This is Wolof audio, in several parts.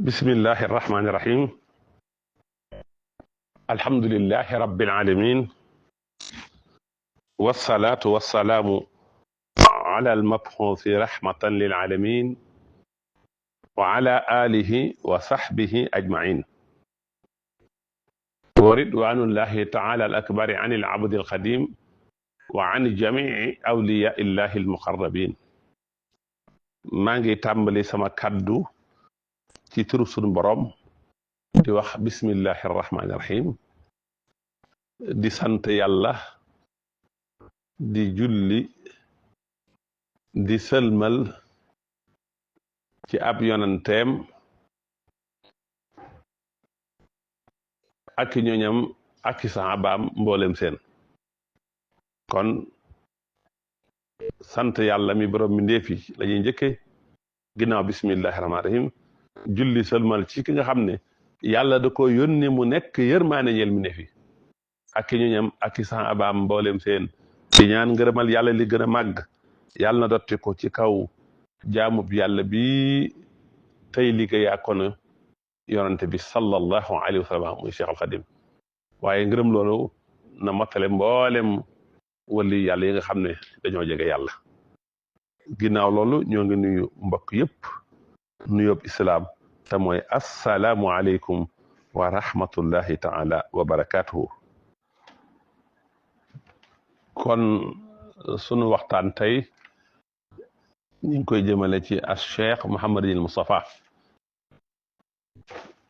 bismillahi irrahmani irrahim alhamdulilahi rabbil alamin wasalaatu wasalaamu ala almabxuusi rahmatan lil alamin wa ala alihi wa sahbihi ajmain wa ridwanullahi taala al akbari an al abdi al qadim wa an jamii awliya illahi al muqarrabin. maa ngi tàmbali sama kaddu ci turu sunu boroom di wax bismillahi irrahmani irrahim, di sant yàlla, di julli, di sëlmal ci ab yonanteem ak ñoñam ak saxaabaam mboolem seen. kon sant yàlla mi borom mi ndeefi la ñuy njëkke ginnaaw bismillahi rahmaani rahim, julli sëlmal ci ki nga xam ne yàlla da ko yónni mu nekk yërmaane ñeel mi ndeefi ak ñoñam ak saxaabaam mboolem seen, di ñaan ngërëmal yàlla li gën a màgg yàlla na dotti ko ci kaw jaamub yàlla bi tey liggéey ak kon yonante bi sallallahu alayhi wa sallam muy Cheikh al Xadim. waaye ngërëm loolu na mottale mboolem wali yàlla yi nga xam ne dañoo jege yàlla. ginnaaw loolu ñoo ngi nuyu mbokk yëpp nuyób islaam te mooy assalaamu aleykum wa rahmatullahi taala wa barakatuhu. kon sunu waxtaan tey ñu ngi koy jëmale ci as cheikh Mouhamadinil Moustapha.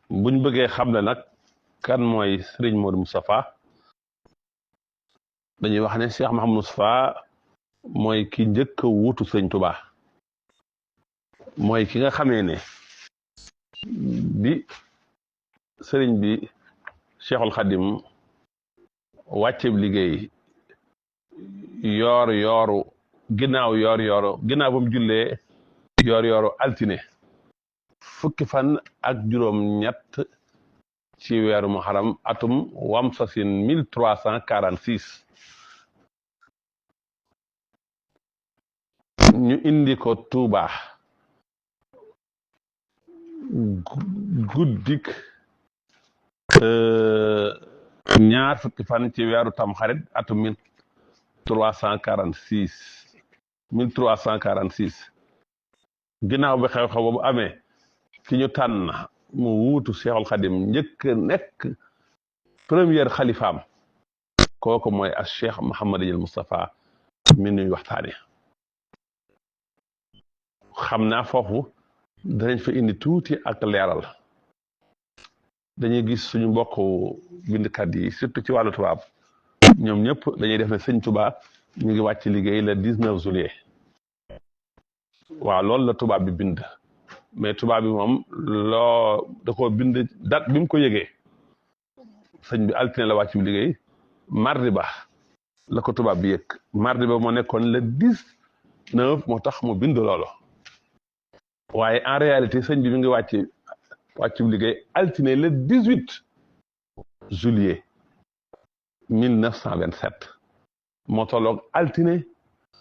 buñ bëggee xam ne nag kan mooy Serigne Modou Moustapha, dañuy wax ne Cheikh Mouhamadou Moustapha mooy ki njëkk a wuutu Sëñ Tuubaa, mooy ki nga xamee ne bi sëriñ bi Cheikhul Khadim wàcceeb liggéey ginnaaw ba mu jullee yooru altine fukki fan ak juróom ñett ci weeru muharram atum wamsasin 1346 ñu indi ko Tuuba guddik ñaar fukki fan ci weeru tamxarit atum 1346 ginnaaw bi xew-xew boobu amee ki ñu tànn mu wuutu Cheikhul Khadim njëkk nekk première xalifaam kooku mooy as Cheikh Mouhamadinil Moustapha mi nuy waxtaane. xam naa foofu danañ fa indi tuuti ak leeral. dañuy gis suñu mbokk bindkat yi surtout ci wàllu tubaab ñoom ñëpp dañuy def ne sëñ Tuubaa ñu ngi wàcc liggéey le 19 juillet. waaw loolu la tubaab bi bind, mais tubaab bi moom da koo bind date bi mu ko yëgee. sëñ bi altine la wàcc liggéey, mardi ba la ko tubaab bi yëg. mardi ba moo nekkoon le 19 moo tax mu bind loolu. waaye en réalité sëñ bi mi ngi wàcc liggéey altine le 18 juillet 1927 moo tolloog altine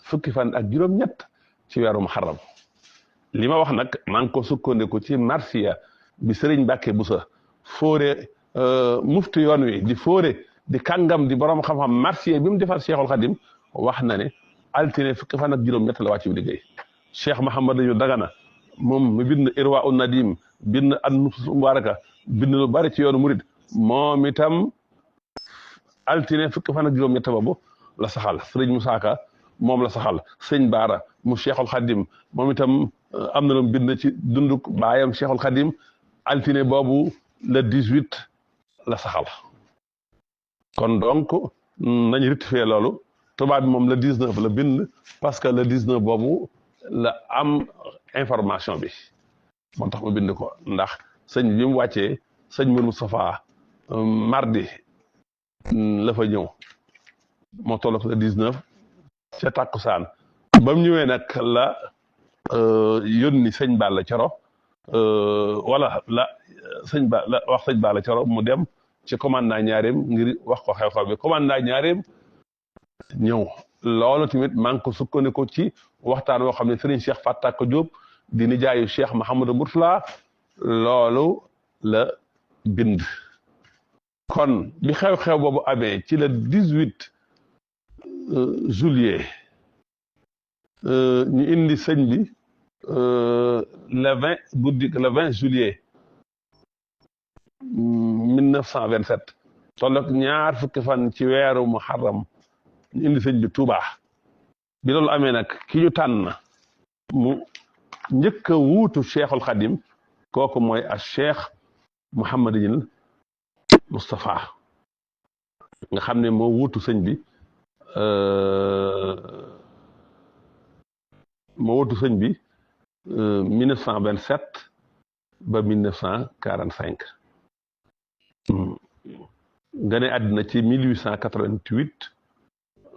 fukki fan ak juróom-ñett ci weeru muharram. li ma wax nag maa ngi ko sukkandiku ci marsiya bi Sëriñ Mbàkke Buso fóore mufti yoon wi di fóore di kàngam di borom xam-xam marsiya bi mu defar Cheikhul Khadim wax na ne altine fukki fan ak juróom-ñett la wàcc liggéey. Cheikh Mouhamadou Dagana moom mi bind Irwa un Nadim bind an-Nufus Mubaraka bind lu bari ci yoonu murid moom itam altine fukki fan ak juróom-ñett boobu la saxal. Sëriñ Musaa Ka moom la saxal. sëñ Baara mu Cheikhul Khadim moom itam am na lu bind ci dunduk baayam Cheikhul Khadim altine boobu le 18 la saxal. kon donc nañ rectifier loolu. tubaab bi moom le 19 la bind parce que le 19 boobu la am information bi moo tax mu bind ko. ndax sëñ bi mu wàccee sëñ Mourou Moustapha mardi la fa ñëw moo tollook le 19 ca tàkkusaan. ba mu ñëwee nag la yónni sëñ Balla Coro wala la wax sëñ Balla Coro mu dem ci commandant Ñaareem ngir wax ko xew-xew bi. commandant Ñaareem ñëw. loolu tamit maa ngi ko sukkandiku ci waxtaan woo xam ne Serigne Cheikh Fatak Diop di nijaayu Cheikh Mouhamadou Mourtala loolu la bind. kon bi xew-xew boobu amee ci le 18 juillet ñu indi sëñ bi le 20 guddi le 20 juillet 1927 tolloog ñaar fukki fan ci weeru muharram ñu indi sëñ bi Touba. bi loolu amee nag ki ñu tànn mu njëkk a wuutu Cheikhul Khadim kooku mooy a Cheikh Mouhamadinil Moustapha nga xam ne moo wuutu sëñ bi moo wuutu sëñ bi 1927 ba 1945 gane àddina ci 1888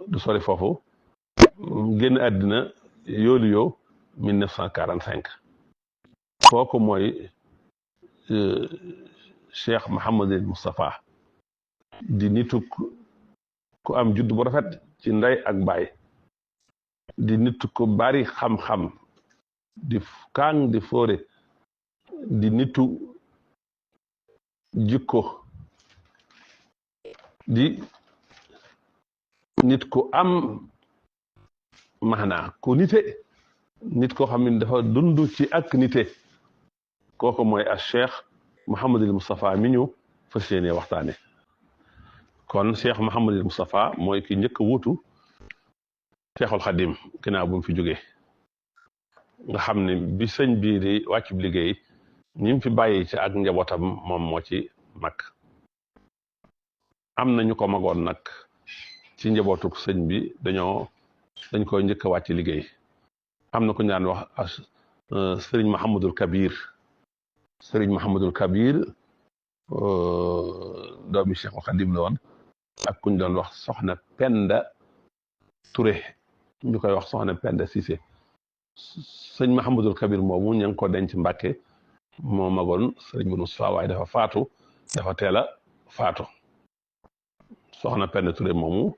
du sori foofu génn àddina yoolu yoo 1945 kooku mooy Cheikh Mouhamadul Moustapha di nitu ku am judd bu rafet ci ndey ak baay di nitu ku bari xam-xam di kaang di fóore di nitu jikko di nit ku am maanaa ku nite nit koo xam ne dafa dund ci ak nite kooku mooy a Cheikh Mouhamadul Moustapha mi ñu fas yéene waxtaane kon Cheikh Mouhamadul Moustapha mooy ki njëkk a wuutu Cheikhul Khadim ginnaaw bu mu fi jógee nga xam ne bi sëñ bii di wàcc bi liggéey ñi mu fi bàyyi ci ak njabootam moom moo ci mag am na ñu ko magoon nag ci njabootuk sëñ bi dañ koy njëkk a wàcc liggéey am na ku ñaan wax sëriñ Mahamadul Kabir sëriñ Mahamadul Kabir doomi Cheikhul Khadim la woon ak kuñ doon wax soxna Penda Touré ñu koy wax soxna Penda Cissé sëñ Mahamadul Kabir moomu ña ngi ko denc Mbàkke moo magoon sëriñ bu Moustapha waaye dafa teel a faatu soxna Penda Touré moomu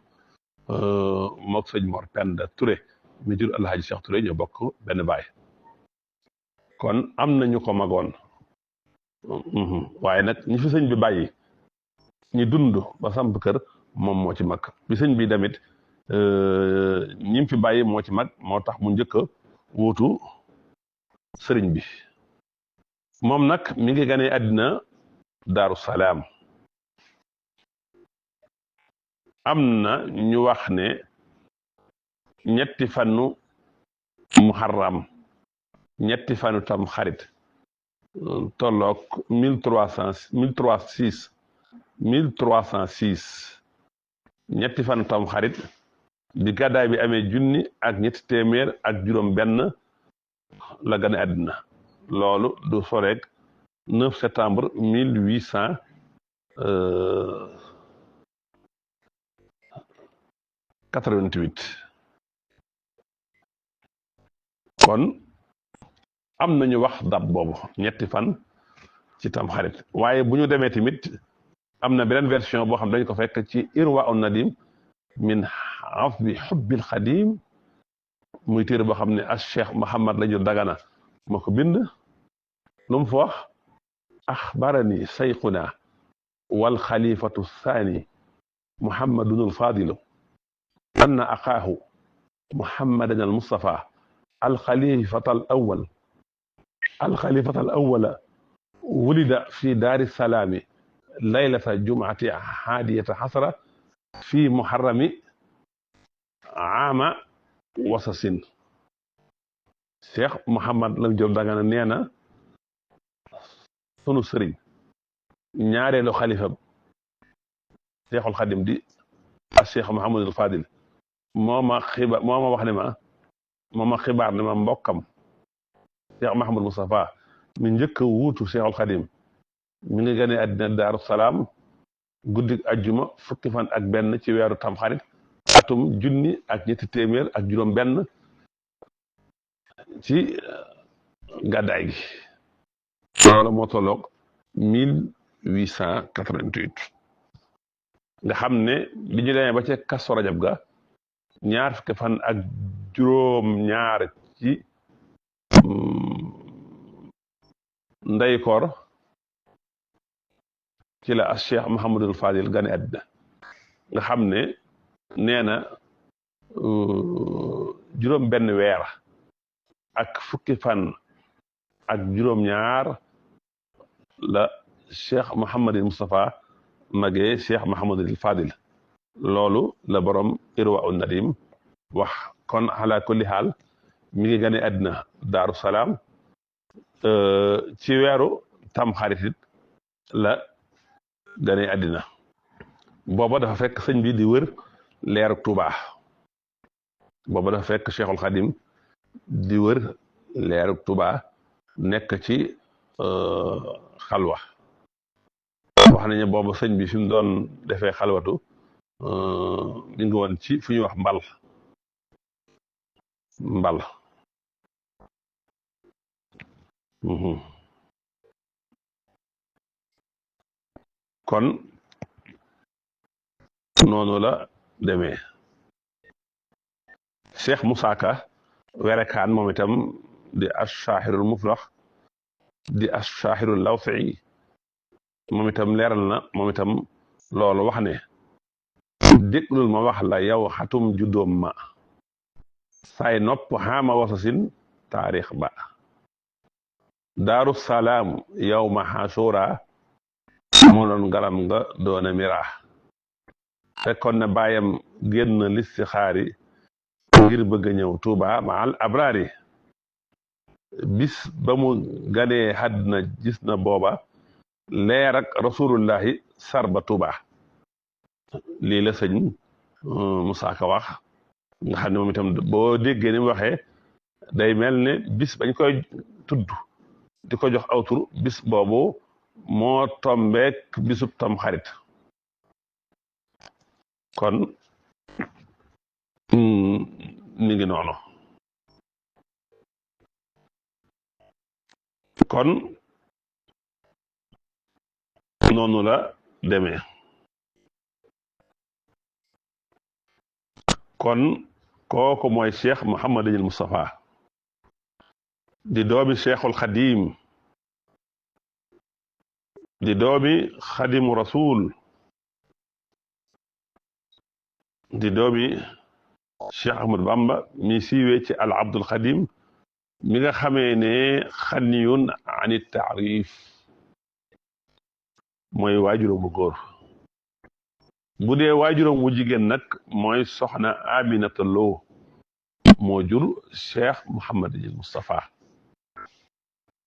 mook sëñ Mor Penda Touré mi jur Alhaji Cheikh Touré ñoo bokk benn baay kon am na ñu ko magoon waaye nag ñi fi sëñ bi bàyyi ñi dund ba samp kër moom moo ci mag bi sëñ bi damit ñi fi bàyyi moo ci mag moo tax mu njëkk a wuutu sëriñ bi moom nag mi ngi ganee àddina Daaru Salaam am na ñu wax ne ñetti fanu muharram ñetti fanu tam xarit tolloog 1306 ñetti fanu tam xarit bi gàddaay bi amee junni ak ñetti téeméer ak juróom benn la gane àddina loolu du soreeg 9 septembre 1888 kon am nañu wax dab boobu ñetti fan ci tam xarit waaye bu ñu demee tamit am na beneen version boo xam dañ ko fekk ci Irwa un Nadim min afbi xubbil xadim muy téere boo xam ne as Cheikh Mouhamad Lamine Dagana moo ko bind lu mu fa wax axbarani sayxuna wal xalifatu thani Muhammadun al Fadilu anna axaahu Muhammadan al Mustafa الخليفة الأول ولد في دار السلام ليلة الجمعة 11 في محرم عام وسس Cheikh Mouhamad Lamine Diop Dagana nee na sunu sëriñ ñaareelu xalifa Cheikhul Khadim di ak Cheikh Mouhamadul Fadil moo ma wax ne ma moom a xibaar ne ma mbokkam Cheikh Mahamadou Moustapha mi njëkk a wuutu Cheikhul Khadim mi ngi gane àddina Daaru Salaam guddik ajjuma fukki fan ak benn ci weeru tamxarit atum junni ak ñetti téeméer ak juróom benn ci gàddaay gi loolu moo tolloog 1888 nga xam ne bi ñu demee ba ca Kazu Rajab ga ñaar fukki fan ak juróom ñaar ci ndeykoor ci la as Cheikh Mouhamadul Fadil gane àddina nga xam ne nee na juróom benn weer ak fukki fan ak juróom-ñaar la Cheikh Mouhamadul Moustapha magee Cheikh Mouhamadul Fadil loolu la borom Irwa un Nadim wax kon ala kulli xaal mi ngi gane àddina Daaru Salaam ci weeru tam xaritit la gane àddina booba dafa fekk sëñ bi di wër leeru Tuubaa booba dafa fekk Cheikhul Khadim di wër leeru Tuubaa nekk ci xalwa wax nañu booba sëñ bi fi mu doon defee xalwatu mi ngi woon ci fu ñuy wax mbal kon noonu la demee Cheikh Moussa Ka werekaan moom itam di ash-shaahirul muflax di ash-shaahirul lawsi moom itam leeral na moom itam loolu wax ne déglul ma wax la yow xatum juddoom ma say nopp xaama wasasin taarix ba Daaru Salaam yow ma xasuura moo doon galam nga doona mira fekkoon na bàyyam génn listi xaari ngir bëgg a ñëw Tuuba maal abraari bis ba mu ganee àddina gis na booba leer ak rasulullahi sarba Tuuba lii la sëñ Moussa Ka wax nga xam ne moom itam boo déggee ni mu waxee day mel ne bis bañ koy tudd di ko jox aw tur bis boobu moo tombeek bisub tam xarit kon mi ngi noonu kon noonu la demee kon kooku mooy Cheikh Mouhamadul Moustapha di doomi Cheikhul Khadim di doomi Khadimu Rasul di doomi Cheikh Ahmad Bamba mi siiwee ci al Abdul Khadim mi nga xamee ne xaniyun ani taarif mooy waajuram bu góor bu dee waajuram wu jigéen nag mooy soxna Aminata Lo moo jur Cheikh Mouhamadul Moustapha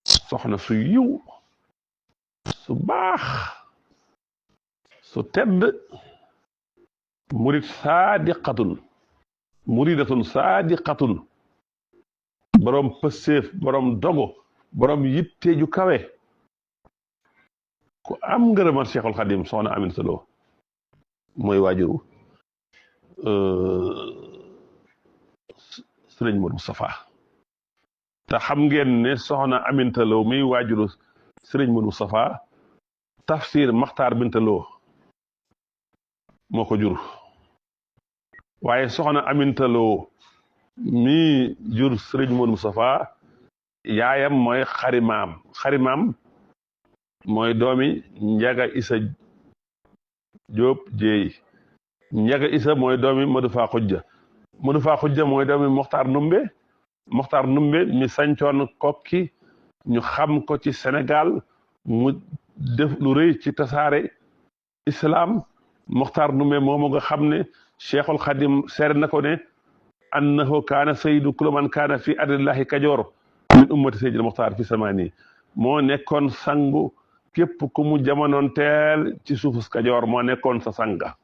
soxna su yiw su baax su tedd muridatun saadiqatun borom pësseef borom dogo borom yitte ju kawe ku am ngërëmal Cheikhul Khadim soxna Aminata Lo mooy waajuru Sëriñ Modou Moustapha te xam ngeen ne soxna Aminata Lo muy waajuru Sëriñ Modou Moustapha Tafsir Maxtaar Binta Lo moo ko jur waaye soxna Aminata Lo mi jur Sëriñ Modou Moustapha yaayam mooy xarimaam mooy doomi Njaga Isa Jóob Jéey Njaga Isa mooy doomi Madu Faa Xujja mooy doomi Moxtaar Numbe mi sañcoon Kokki ñu xam ko ci Sénégal mu def lu rëy ci tasaare islam Moxtaar Numbe moomu nga xam ne Cheikhul Khadim seere na ko ne annahu kaana sayyidu kulli man kaana fi ardillahi Kajoor min ummati sayyidil Moxtaar fi samani moo nekkoon sangu képp ku mu jamonoon teel ci suufus Kajoor moo nekkoon sa sanga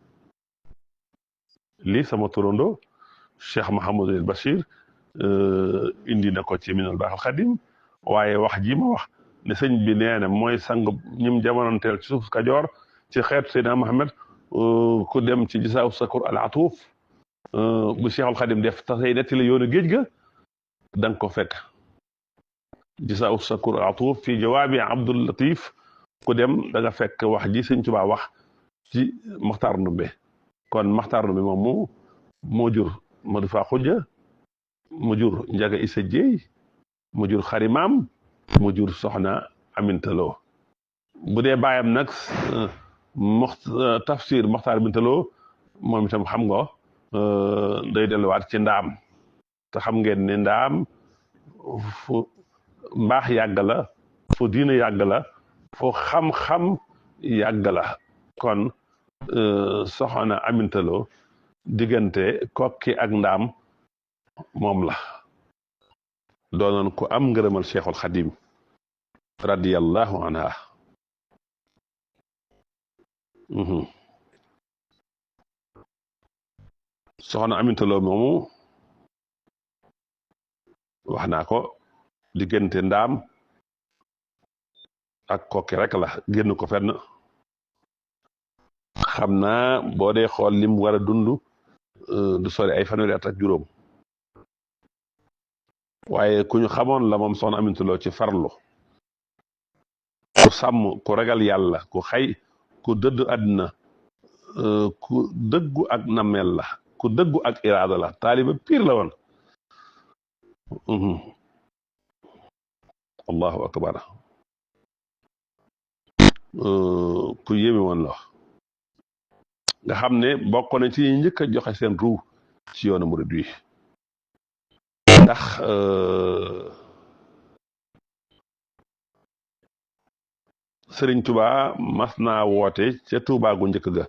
lii sama turando Cheikh Mouhamadul Bachir indi na ko ci Minanul Baaxil Xadim waaye wax ji ma wax ne sëñ bi nee na mooy sangu ñim jamonoon teel ci suufus Kajoor ci xeetu Seydina Mohamed ku dem ci Jisaawu Sakur al Atuuf bu Cheikhul Khadim def tasay nettali yoonu géej ga da nga ko fekk Jisaawu Sakur al Atuuf fi jawaabi Abdul Latif ku dem da nga fekk wax ji sëñ Tuubaa wax ci Maxtaar Ndumbe kon Maxtaar Ndumbe moom moo jur Madu Faa Xujja mu jur Njaga Isa Jéey mu jur xarimaam mu jur soxna Aminta Lo bu dee baayam nag tafsir Moxtaar Aminta Lo moom itam xam nga day delluwaat ci ndaam te xam ngeen ne ndaam fu mbaax yàgg la fu diina yàgg la fu xam-xam yàgg la kon soxna Aminta Lo diggante kokki ak ndaam moom la doonoon ku am ngërëmal Cheikhul Xadim radiyallahu anha soxna Aminta Lo moomu wax naa ko diggante ndaam ak kokki rek la génn ko fenn xam naa boo dee xool lim war a dund du sori ay fanweeri at ak juróom waaye ku ñu xamoon la moom soxna Aminta Lo ci farlu ku sàmm ku ragal yàlla ku xay ku dëdd àddina ku dëggu ak nameel la ku dëggu ak iraada la taaliba piir la woon allahu akbar ku yéeme woon la nga xam ne bokk na ci njëkk a joxe seen ruu ci yoonu murid wi ndax Sëriñ Tuba mas naa woote ca Tuba gu njëkk ga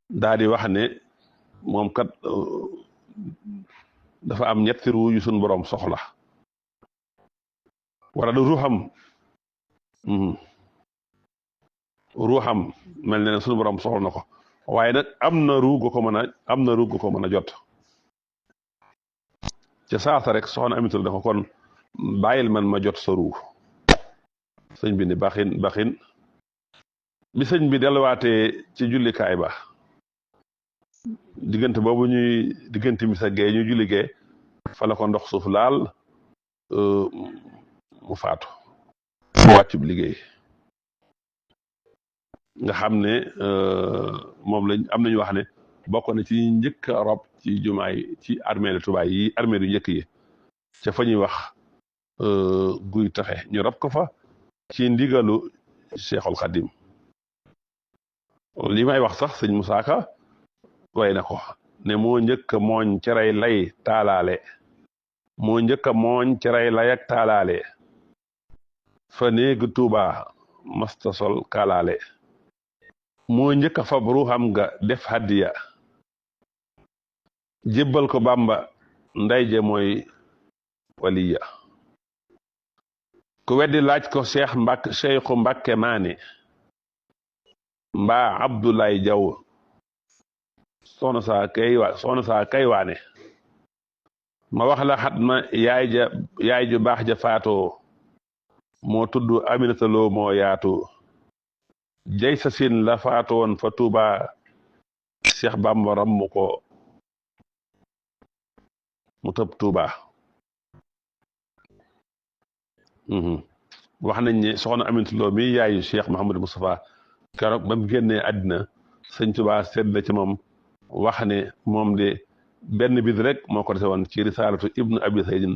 daa di wax ne moom kat dafa am ñetti ruu yu suñ boroom soxla wala du ruuxam mel ne suñu borom soxla na ko waaye nag am na ruu gu ko mën a jot ca saasa rek soxna Aminta Lo dafa kon bàyyil man ma jot sa ruu sëñ bi ni baxin bi sëñ bi delluwaatee ci jullikaay ba diggante boobu diggante mi sa gee ñu julligee fa la ko ndox suuf laal mu faatu mu wàccub liggéey nga xam ne moom lañ am nañu wax ne bokk na ci njëkk a rob ci jumaay ci armeelu Tuubaa yi armeelu njëkk yi ca fa ñuy wax guy taxe ñu rob ko fa ci ndigalu Cheikhul Khadim li may wax sax sëñ Musaa Ka way na ko ne moo njëkk a mooñ ceray lay taalaale moo njëkk a mooñ ceray lay ak taalaale fa néegu Tuuba masta sol kaalaale moo njëkk a fab ruuxam ga def hadiya jébbal ko Bàmba nday je mooy waliya ku weddi laaj ko Cheikhu Mbàkke maane mbaa Abdoulaye Jaw soxna saa kay waane ma wax la xat ma yaay ju baax ja faatoo moo tudd Aminata Lo moo yaatu jay sa sin la faatoon fa Tuuba Cheikh Bamba rammu ko mu tëb Tuuba wax nañ ne soxna Aminata Lo mi yaayu Cheikh Mouhamadou Moustapha keroog ba mu génnee àddina sëñ Tuuba sedd ci moom wax ne moom de benn bid rek moo ko dese woon ci risaalatu ibnu abi saydin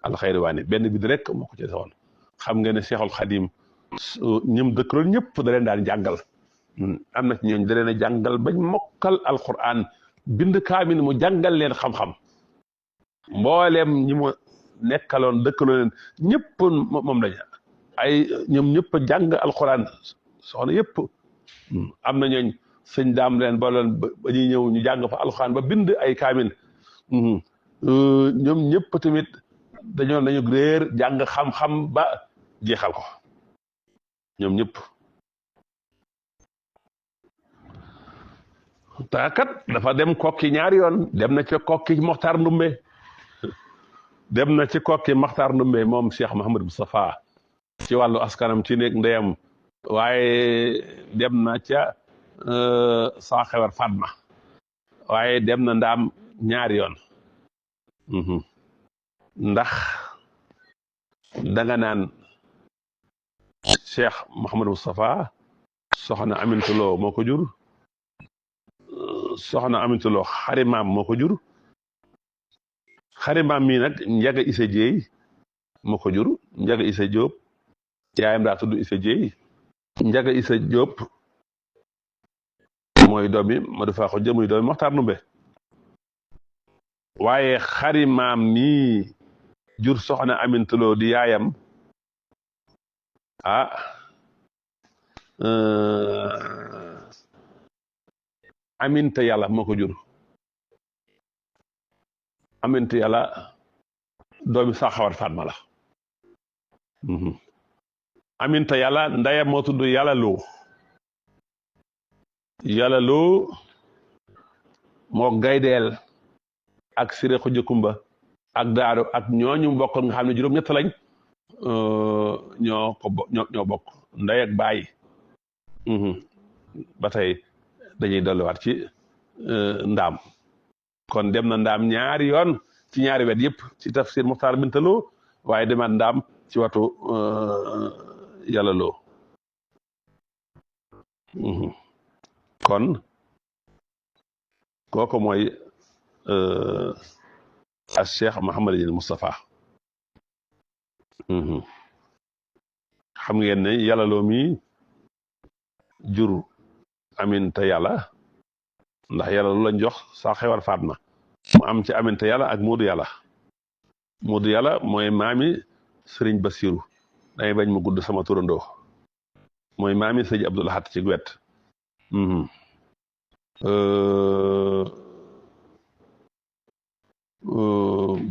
alxayriwaani benn bid rek moo ko ci dese woon xam nga ne Cheikhul Khadim ñëm dëkkaloon ñëpp da leen daan jàngal am na ci ñooñ da leen a jàngal bañ mokkal alquran bind kaamin mu jàngal leen xam-xam mbooleem ñi mu nekkaloon dëkkaloon leen ñëpp moom lañ ay ñoom ñëpp a jàng alquran soxna yëpp am na ñooñ sëñ daam leen booloon ba ñuy ñëw ñu jàng fa alquran ba bind ay kaamin ñoom ñëpp tamit dañoo nañu réer jàng xam-xam ba jeexal ko ñoom ñëpp taakat dafa dem kokki ñaari yoon dem na ci kokki Moxtaar Ndumbe dem na ci kokki Moxtaar Ndumbe moom Cheikh Mouhamadou Moustapha ci wàllu askanam ci nekk ndeyam waaye dem na ca saa xewar Fatma waaye dem na ndaam ñaari yoon ndax danga naan Cheikh Mouhamadou Moustapha soxna Aminata Lo moo ko jur soxna Aminata Lo xarimaam moo ko jur xarimaam mii nag Njaga Isa Jéey moo ko jur. Njaga Isa Jóob yaayam daa tudd Isa Jéey. Njaga Isa Jóob mooy doomi Madu Faaxu Ja muy doomi Moxtaar Ndumbe. waaye xarimaam mii jur soxna Amintaloo di yaayam Aminta Yàlla moo ko jur. Aminta Yàlla doomi Saxawar Fatma la. Aminta Yàlla ndeyam moo tudd Yàlla Loo. Yàlla Loo moo gaydeel ak Siré Xuja Kumba ak Daaro ak ñooñu bokkoon nga xam ne juróom-ñett lañ ñoo bokk ndey ak baay. ba tey dañuy dolliwaat ci ndaam. kon dem na ndaam ñaari yoon ci ñaari wet yëpp ci tafsir Muxtaar Binta Lo waaye demaat ndaam ci watu Yàlla Lo. kon kooku mooy al Cheikh Mouhamadul Moustapha. xam ngeen ne Yàlla Lo mi jur Aminta Yàlla ndax Yàlla Lo lañ jox Saxawar Fatma mu am ci Aminta Yàlla ak Moodu Yàlla. Moodu Yàlla mooy maami Sëriñ Basiru day bañ mu gudd sama turandoo mooy maami Sëriñ Abdul Ahad ci wet.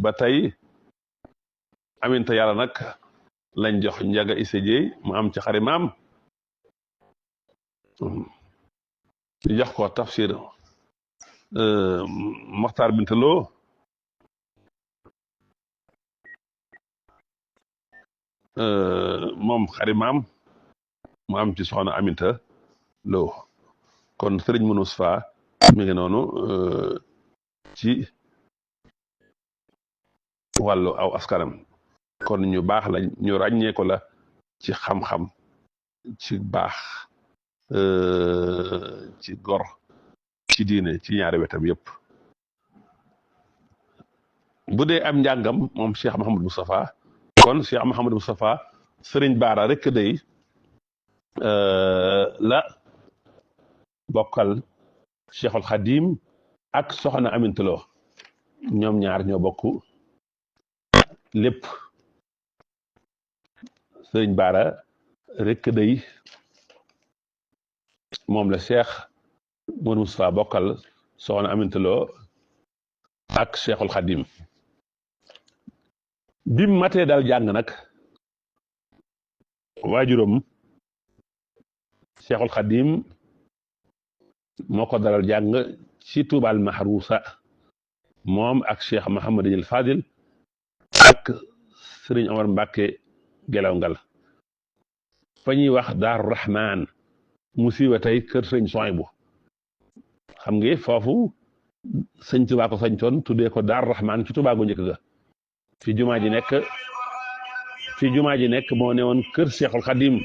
ba tey Aminta Yàlla nag lañ jox Njaga Isa Jéey mu am ci xarimaam ñu jox ko tafsir Moxtaar Binta Lo moom xarimaam mu am ci soxna Aminta Lo. kon Sëriñ Moustapha mi ngi noonu ci wàllu aw askanam. kon ñu baax lañ ñu ràññee ko la ci xam-xam ci baax ci gor ci diine ci ñaari wetam yëpp. bu dee am njàngam moom Cheikh Mouhamadou Moustapha kon Cheikh Mouhamadou Moustapha Sëriñ Baara rek day la bokkal Cheikhul Khadim ak soxna Aminta Lo ñoom ñaar ñoo bokk lépp. Sëriñ Baara rek day moom la Cheikh Modou Moustapha bokkal soxna Aminta Lo ak Cheikhul Khadim. bim matee dal jàng nag waajuram Cheikhul Khadim moo ko dalal jàng ci Tuubal Mahruusa moom ak Cheikh Mouhamadul Fadil ak Sëriñ Omar Mbàkke Gelaw Ngal fa ñuy wax Daaru Rahmaan mu siiwa tey kër Sëriñ Suwaybu. xam nga foofu sëñ Tuubaa ko sañcoon tuddee ko Daaru Rahmaan ci Tuubaa gu njëkk ga. fi jumaa ji nekk moo ne woon kër Cheikhul Khadim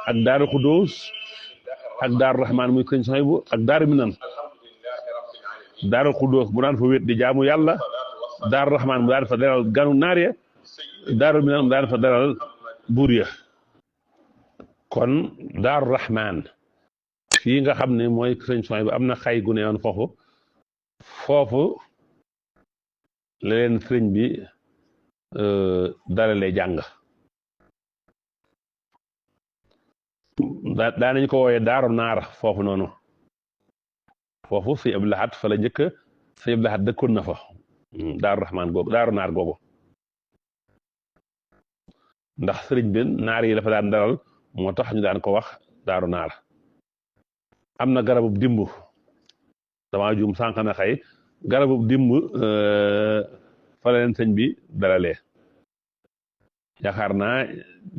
ak Daaru Xudóos ak Daaru Rahmaan muy Sëriñ Suwaybu ak Daaru Minan. Daaru Xudóos mu daan fa wét di jaamu yàlla. Daaru Rahmaan mu daan fa dalal ganu naar ya. Daaru Minan mu daan fa dalal buur ya. kon Daaru Rahmaan fii nga xam ne mooy Sëriñ Suwaybu am na xay gu ne woon foofu la leen sëriñ bi dalalee jàng. daa nañ ko wooyee Daaru Naar foofu noonu. foofu sëñ Abdul Ahad fa la njëkk sëñ Abdul Ahad dëkkoon na fa. Daaru Rahmaan googu Daaru Naar googu ndax sëriñ bi naar yi la fa daan dalal moo tax ñu daan ko wax Daaru Naar. am na garabub dimb dama juum sànq na xëy garabub dimb fa la leen sëñ bi dalalee. yaakaar naa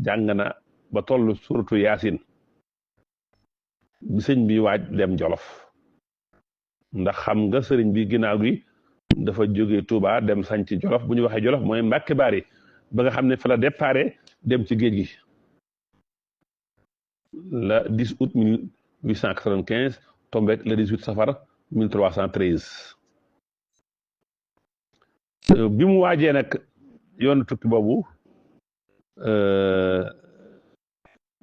jàng na ba toll suratu Yaasin bi sëñ bi waaj dem Jolof ndax xam nga sëriñ bi ginnaaw gi dafa jóge Touba dem sañ ci Jolof bu ñu waxee Jolof mooy Mbàkke Baari ba nga xam ne fa la déparé dem ci géej gi le 10 août 1895 tombé le 18 safar 1313 bi mu waajee nag yoonu tukki boobu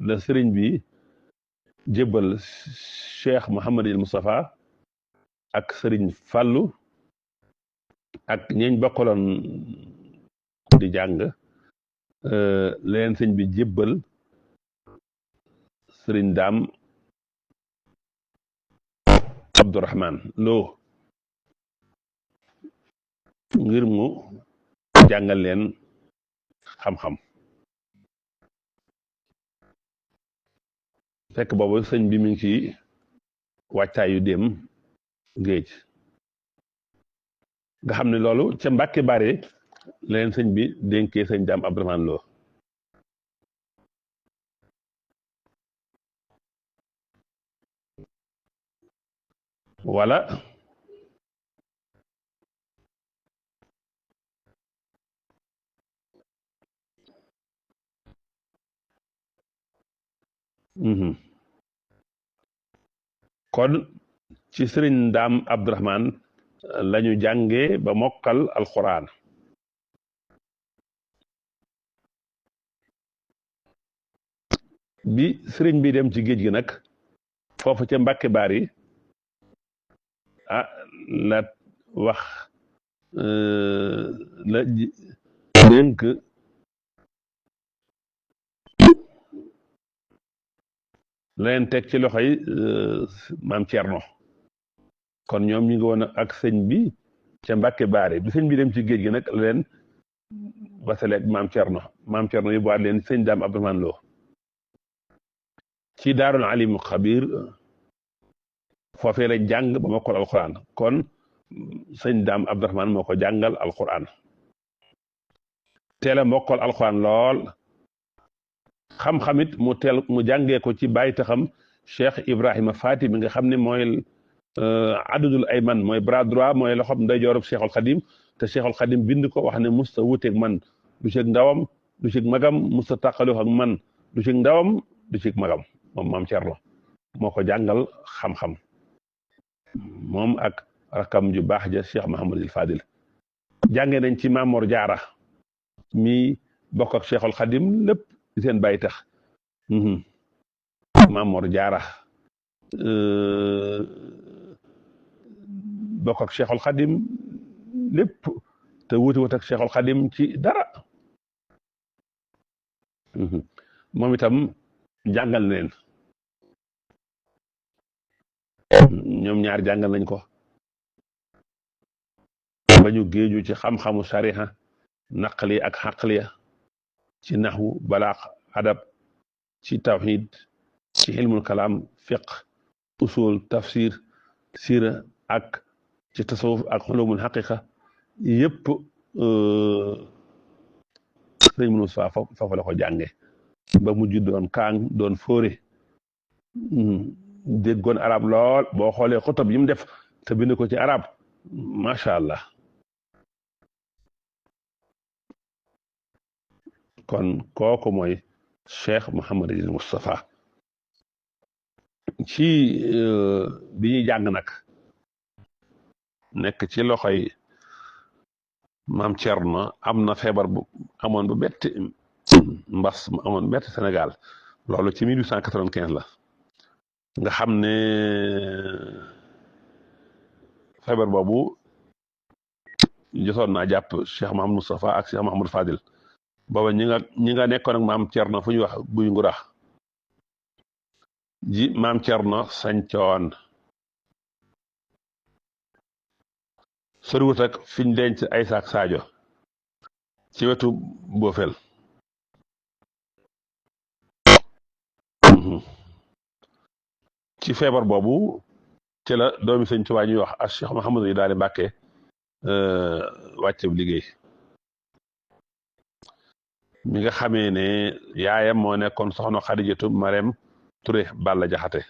la sëriñ bi jébbal Cheikh Mouhamadul Moustapha ak sëriñ Fàllu ak ñeñ bokkaloon di jàng leen sëñ bi jébbal sëriñ Daam Abdourahman Lo ngir mu jàngal leen xam-xam fekk boobu sëñ bi mi ngi ci wàccaayu dem géej nga xam ne loolu ca Mbàkke Bari leen sëñ bi dénkee sëñ Daam Abdourahman Lo wala kon ci sëriñ Daam Abdourahman lañu jànge ba mokkal alxuraan bi sëriñ bi dem ci géej gi nag foofu ca Mbàkke Bari la wax la dénk leen teg ci loxoy maam Cerno kon ñoom ñu ngi woon ak sëñ bi ca Mbàkke Bari bi sëñ bi dem ci géej gi nag leen wasaleeg maam Cerno yóbbuwaat leen sëñ Daam Abdourahman Lo ci daarul alimul xabir foofee la jàng ba mokkal alquran kon sëñ Daam Abdourahman moo ko jàngal alquran teel a mokkal alquran lool xam-xamit mu jàngee ko ci bàyyi taxam Cheikh Ibrahima Faati mi nga xam ne mooy adudul ayman mooy bras droit mooy loxob ndeyjoorub Cheikhul Xadim te Cheikhul Xadim bind ko wax ne musta wuteeg man du ci ndawam du ci magam musta tàqaloo ak man du ci ndawam du ci magam moom maam Cerno moo ko jàngal xam-xam moom ak rakam ju baax ja Cheikh Mahamadul Fadil jàngee nañ ci Mamor Jaara mi bokk ak Cheikhul Xadim lépp di seen bàyyi tax Mamor Jaara bokk ak Cheikhul Xadim lépp te wuti wut ak Cheikhul Xadim ci dara moom itam jàngal leen ñoom ñaar jàngal nañ ko ba ñu géeju ci xam-xamu sariha naqli ak xaqliya ci naxwu balaax adab ci tawxid ci ilmul kalaam fiq usul tafsir sira ak ci tasawuf ak xulumul xaqiqa yëpp sëñ Moussa foofu la ko jànge ba mujj doon kaang doon fóore déggoon arab lool boo xoolee xutab yi mu def te bind ko ci arab macha allah kon kooku mooy Cheikh Mouhamadul Moustapha ci bi ñuy jàng nag nekk ci loxoy maam Cerno am na feebar bu amoon bu betti mbas mu amoon bu betti Sénégal loolu ci 1895 la nga xam ne feebar boobu jotoon naa jàpp Cheikh Mahamadou Moustapha ak Cheikh Mahamadou Fadil booba ñi nga nekkoon ak maam Cerno fu ñuy wax guy ngurax ji maam Cerno sañcoon soriwut ak fiñ denc ay saak Saajo ci wetu Boofel ci feebar boobu ci la doomi sëñ Tuubaa ñuy wax ak Cheikh Mouhamadou yi daal di Mbàkke wàcce liggéey mi nga xamee ne yaayam moo nekkoon soxna Xadijatu Marème Touré Balla Jaxate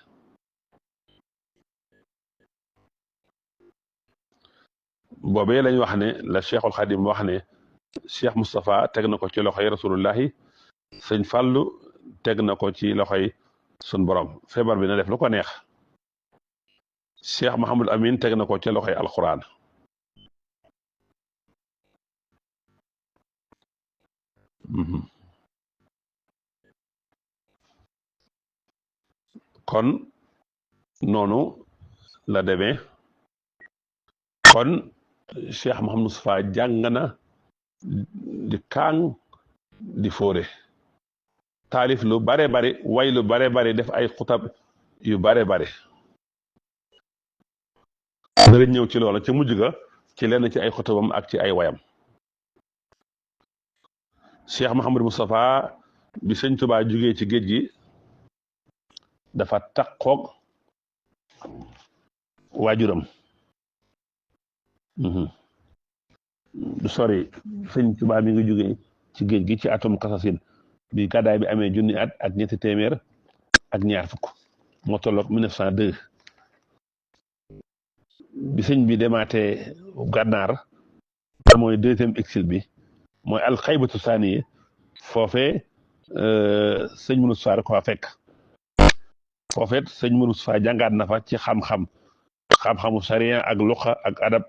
boobee lañ wax ne la Cheikhul Xadim wax ne Cheikh Moustapha teg na ko ci loxoy rasulullahi sëñ Fàllu teg na ko ci loxoy sun borom feebar bi na def lu ko neex Cheikh Mahamadou Amin teg na ko ci loxoy alquran kon noonu la demee kon Cheikh Mouhamadou Moustapha jàng na di kaang di fóore taalif lu bare bare way lu bare bare def ay xutab yu bare bare dara ñëw ci loola ca mujj ga ci lenn ci ay xutabam ak ci ay wayam Cheikh Mouhamadou Moustapha bi sëñ Tuubaa jugee ci géej gi dafa takkoog waajuram du sori sëñ Tuubaa mi ngi jugee ci géej gi ci atum kasasin bi gàddaay bi amee junni at ak ñetti téeméer ak ñaar fukk moo tolloog 1902 bi sëñ bi demaatee gànnaar mooy deuxième exil bi mooy alxaybatu saaniye foofee sëñ Mourou Moustapha ko fa fekk foofeet sëñ Mourou Moustapha jàngaat na fa ci xam-xamu sariya ak luqa ak adab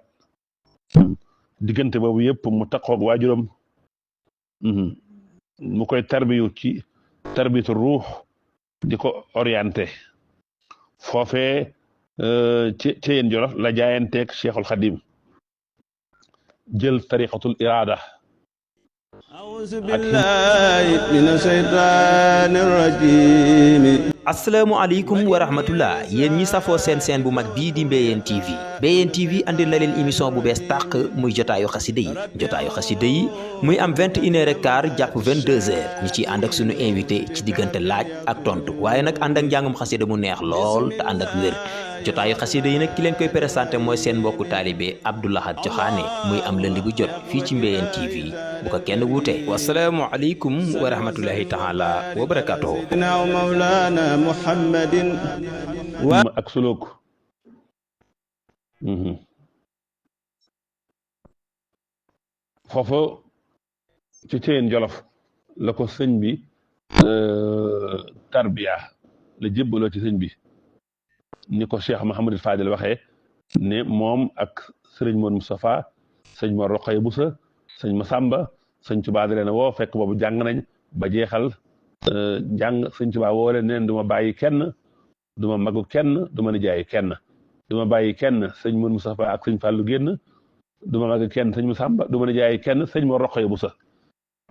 diggante boobu yëpp mu takkoog waajuram mu koy tarbiyu ci tarbiyatu ruux di ko orienté foofee ci yéen Jolof la jaayanteeg Cheikhul Khadim jël tariqatul iraada a'uuzu billaahi mina shaytaani rajiim. asalaamaaleykum wa rahmatullah yéen ñi safoo seen bu mag bii di Mbéyeen TV Mbéyeen TV andil na leen émission bu bees tàq muy jotaayu xasida yi muy am 21h15 jàpp 22h ñu ciy ànd ak sunu invité ci diggante laaj ak tontu waaye nag ànd ak njàngum xasida mu neex lool te ànd ak wér jotaayu xasida yi nag ki leen koy présenté mooy seen mbokku taalibe Abdou Lahad Joxaane muy am lundi bu jot fii ci Mbéyeen TV bu ko kenn wuute wasalaamualeykum wa rahmatullahi taala wa barakatuhu Muhammadin ak suluk foofu ci Ceyeen Jolof la ko sëñ bi tarbiya la jébbaloo ci sëñ bi ni ko Cheikh Mouhamadul Fadil waxee ne moom ak sëriñ Mor Moustapha sëñ Mor Roqaya Busa sëñ Masamba sëñ Tuubaa da leen woo fekk boobu jàng nañ ba jeexal jàng sëñ Tuubaa woo leen neen du ma bàyyi kenn du ma magu kenn du ma nijaayi kenn du ma bàyyi kenn sëñ Mor Moustapha ak sëñ Fàllu génn du ma mag kenn sëñ Masamba du ma nijaayi kenn sëñ Mor Roqaya Busa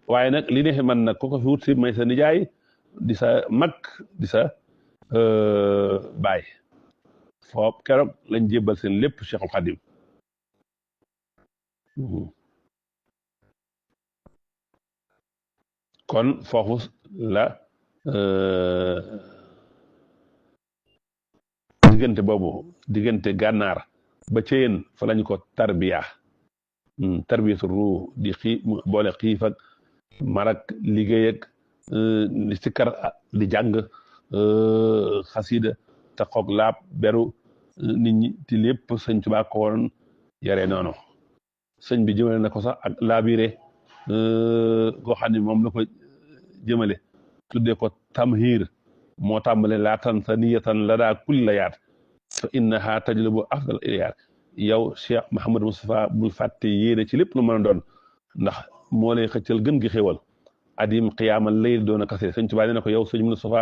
waaye nag li ne man nag ku ko fi wut si may sa nijaay di sa mag di sa baay foofu keroog lañ jébbal seen lépp Cheikhul Khadim kon foofu la diggante boobu diggante gànnaar ba Ceyeen fa lañ ko tarbiya tarbiyatu ruux di boole xiif ak marak liggéey ak li sikkar di jàng xasida taxoog laab beru nit ñi ti lépp sëñ Tuubaa ko woon yare noonu sëñ bi jëmale na ko sax ak laabire koo xam ne moom la ko jëmale tuddee ko tamhiir moo tàmbale laatan sa niyatan la daa kulli la yaat fa innaha tajlibu afdal iyaat yow Cheikh Mouhamadou Moustapha bul fàtte yéene ci lépp lu mën a doon ndax moo lay xëccal gën gi xéwal adim qiyaamal layl doon a kase sëñ Tuubaa nee na ko yow sëñ Moustapha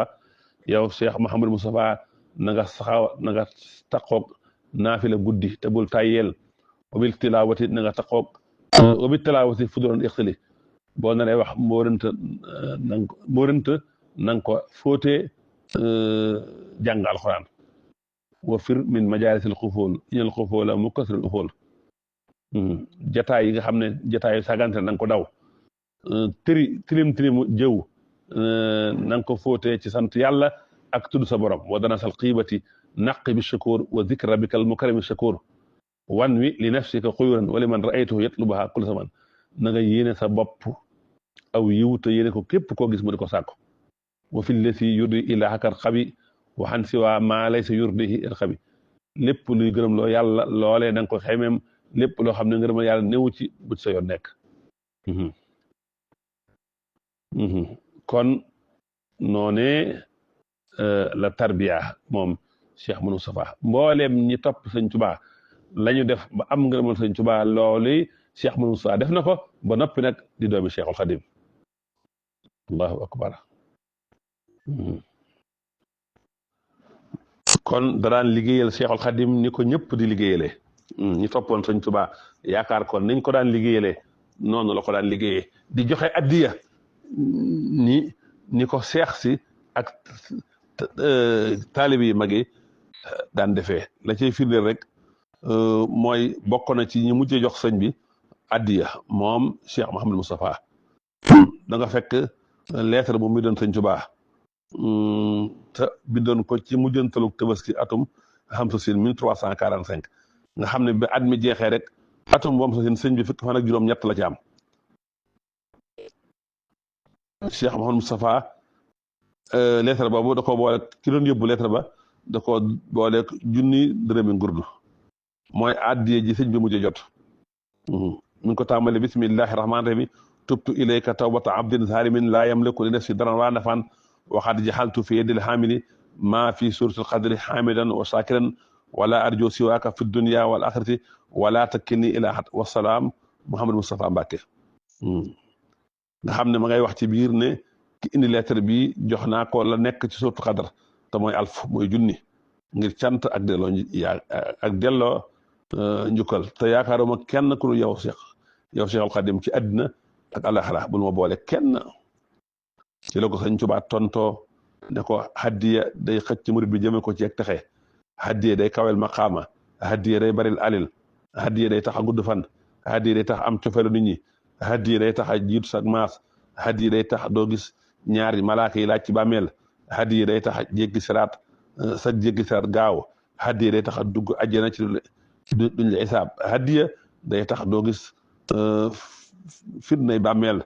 yow Cheikh Mouhamadou Moustapha na nga taqoog naafila guddi te bul tayyeel wabil tilaawati na nga taqoog wabil tilaawati fu doon ixtili boo naree wax mbóorënt na nga ko fóotee jàng alxuraan wa fir min majaalisil xufool inal xufoola mukkasirul ufool jataay yi nga xam ne jataay sagante na nga ko daw tilim jëw na nga ko fóotee ci sant yàlla ak tudd sa borom wa dana sal xiibati naqi bi shakur wa zikra rabbikal mukarrami shakur wan wi li nafsika xuyuran wa liman raaytuhu yatlubaha kulla zaman na nga yéene sa bopp aw yiw te yéene ko képp koo gis mu di ko sàkko wa fi lesi yurdi ilahakar xabi waxan si waa maa laysa yurdihi il xabi lépp luy gërëm loo yàlla loolee da nga ko xemeem lépp loo xam ne ngërëm yàlla néew ci bu ci sa yoon nekk kon noonee la tarbiya moom Cheikh Moustapha mbooleem ñi topp sëñ Tuubaa la ñu def ba am ngërëmal sëñ Tuubaa loolu Cheikh Moustapha def na ko ba noppi nag di doomi Cheikhul Khadim allahu akbar. kon daraan liggéeyal Cheikhul Khadim ni ko ñëpp di liggéeyale ñi toppoon Sëñ Tuubaa yaakaar kon niñ ko daan liggéeyale noonu la ko daan liggéeyee di joxe addiya ni ko seex si ak taalib yi mag yi daan defee la cay firndeel rek mooy bokk na ci ñi mujjee jox sëñ bi addiya moom Cheikh Mouhamadou Moustapha da nga fekk lettre bu mu doon Sëñ Tuubaa te bindoon ko ci mujjantalu Tabaski atum xam sa sin 1345 nga xam ne ba at mi jeexee rek atum moom sa sin sëñ bi fukki fan ak juróom-ñett la ci am Cheikh Mouhamadou Moustapha lettre boobu da ko boole ki doon yóbbu lettre ba da ko boole junni dërëmi ngurdu mooy addiye ji sëñ bi mujj jot mi ngi ko tàmbale bismillahi rahmaani rahim tubtu ilayka tawbata abdin zalimin laa yamliku li nafsi daran waa nafaan waxaat jaxaltu fi yadil xaamili maa fi suratul qadri xaamidan wa shakiran wala arjo siwaaka fi dunia wal axirati wala takkilni ila ahad wasalaam Mouhamadou Moustapha Mbacke nga xam ne ma ngay wax ci biir ne ki indi lettre bi jox naa ko la nekk ci suratul qadr te mooy alf mooy junni ngir cant ak delloo delloo njukkal te yaakaaruma kenn ku dul yow Cheikhul Khadim ci àddina ak àllaxira bul ma boole kenn ci la ko Sëñ Tuubaa tontoo ne ko hadiya day xëcc murid bi jëme ko ci ak texe hadiya day kawel maqaama hadiya day baril alil hadiya day tax a gudd fan hadiya day tax am cofeelu nit ñi hadiya day tax a jiitu sag maas hadiya day tax doo gis ñaari malaaka yi laaj ci bàmmeel hadiya day tax a jéggi siraat sa jéggi siraat gaaw hadiya day tax a dugg àjjana ci duñ la isaab hadiya day tax doo gis fitnay bàmmeel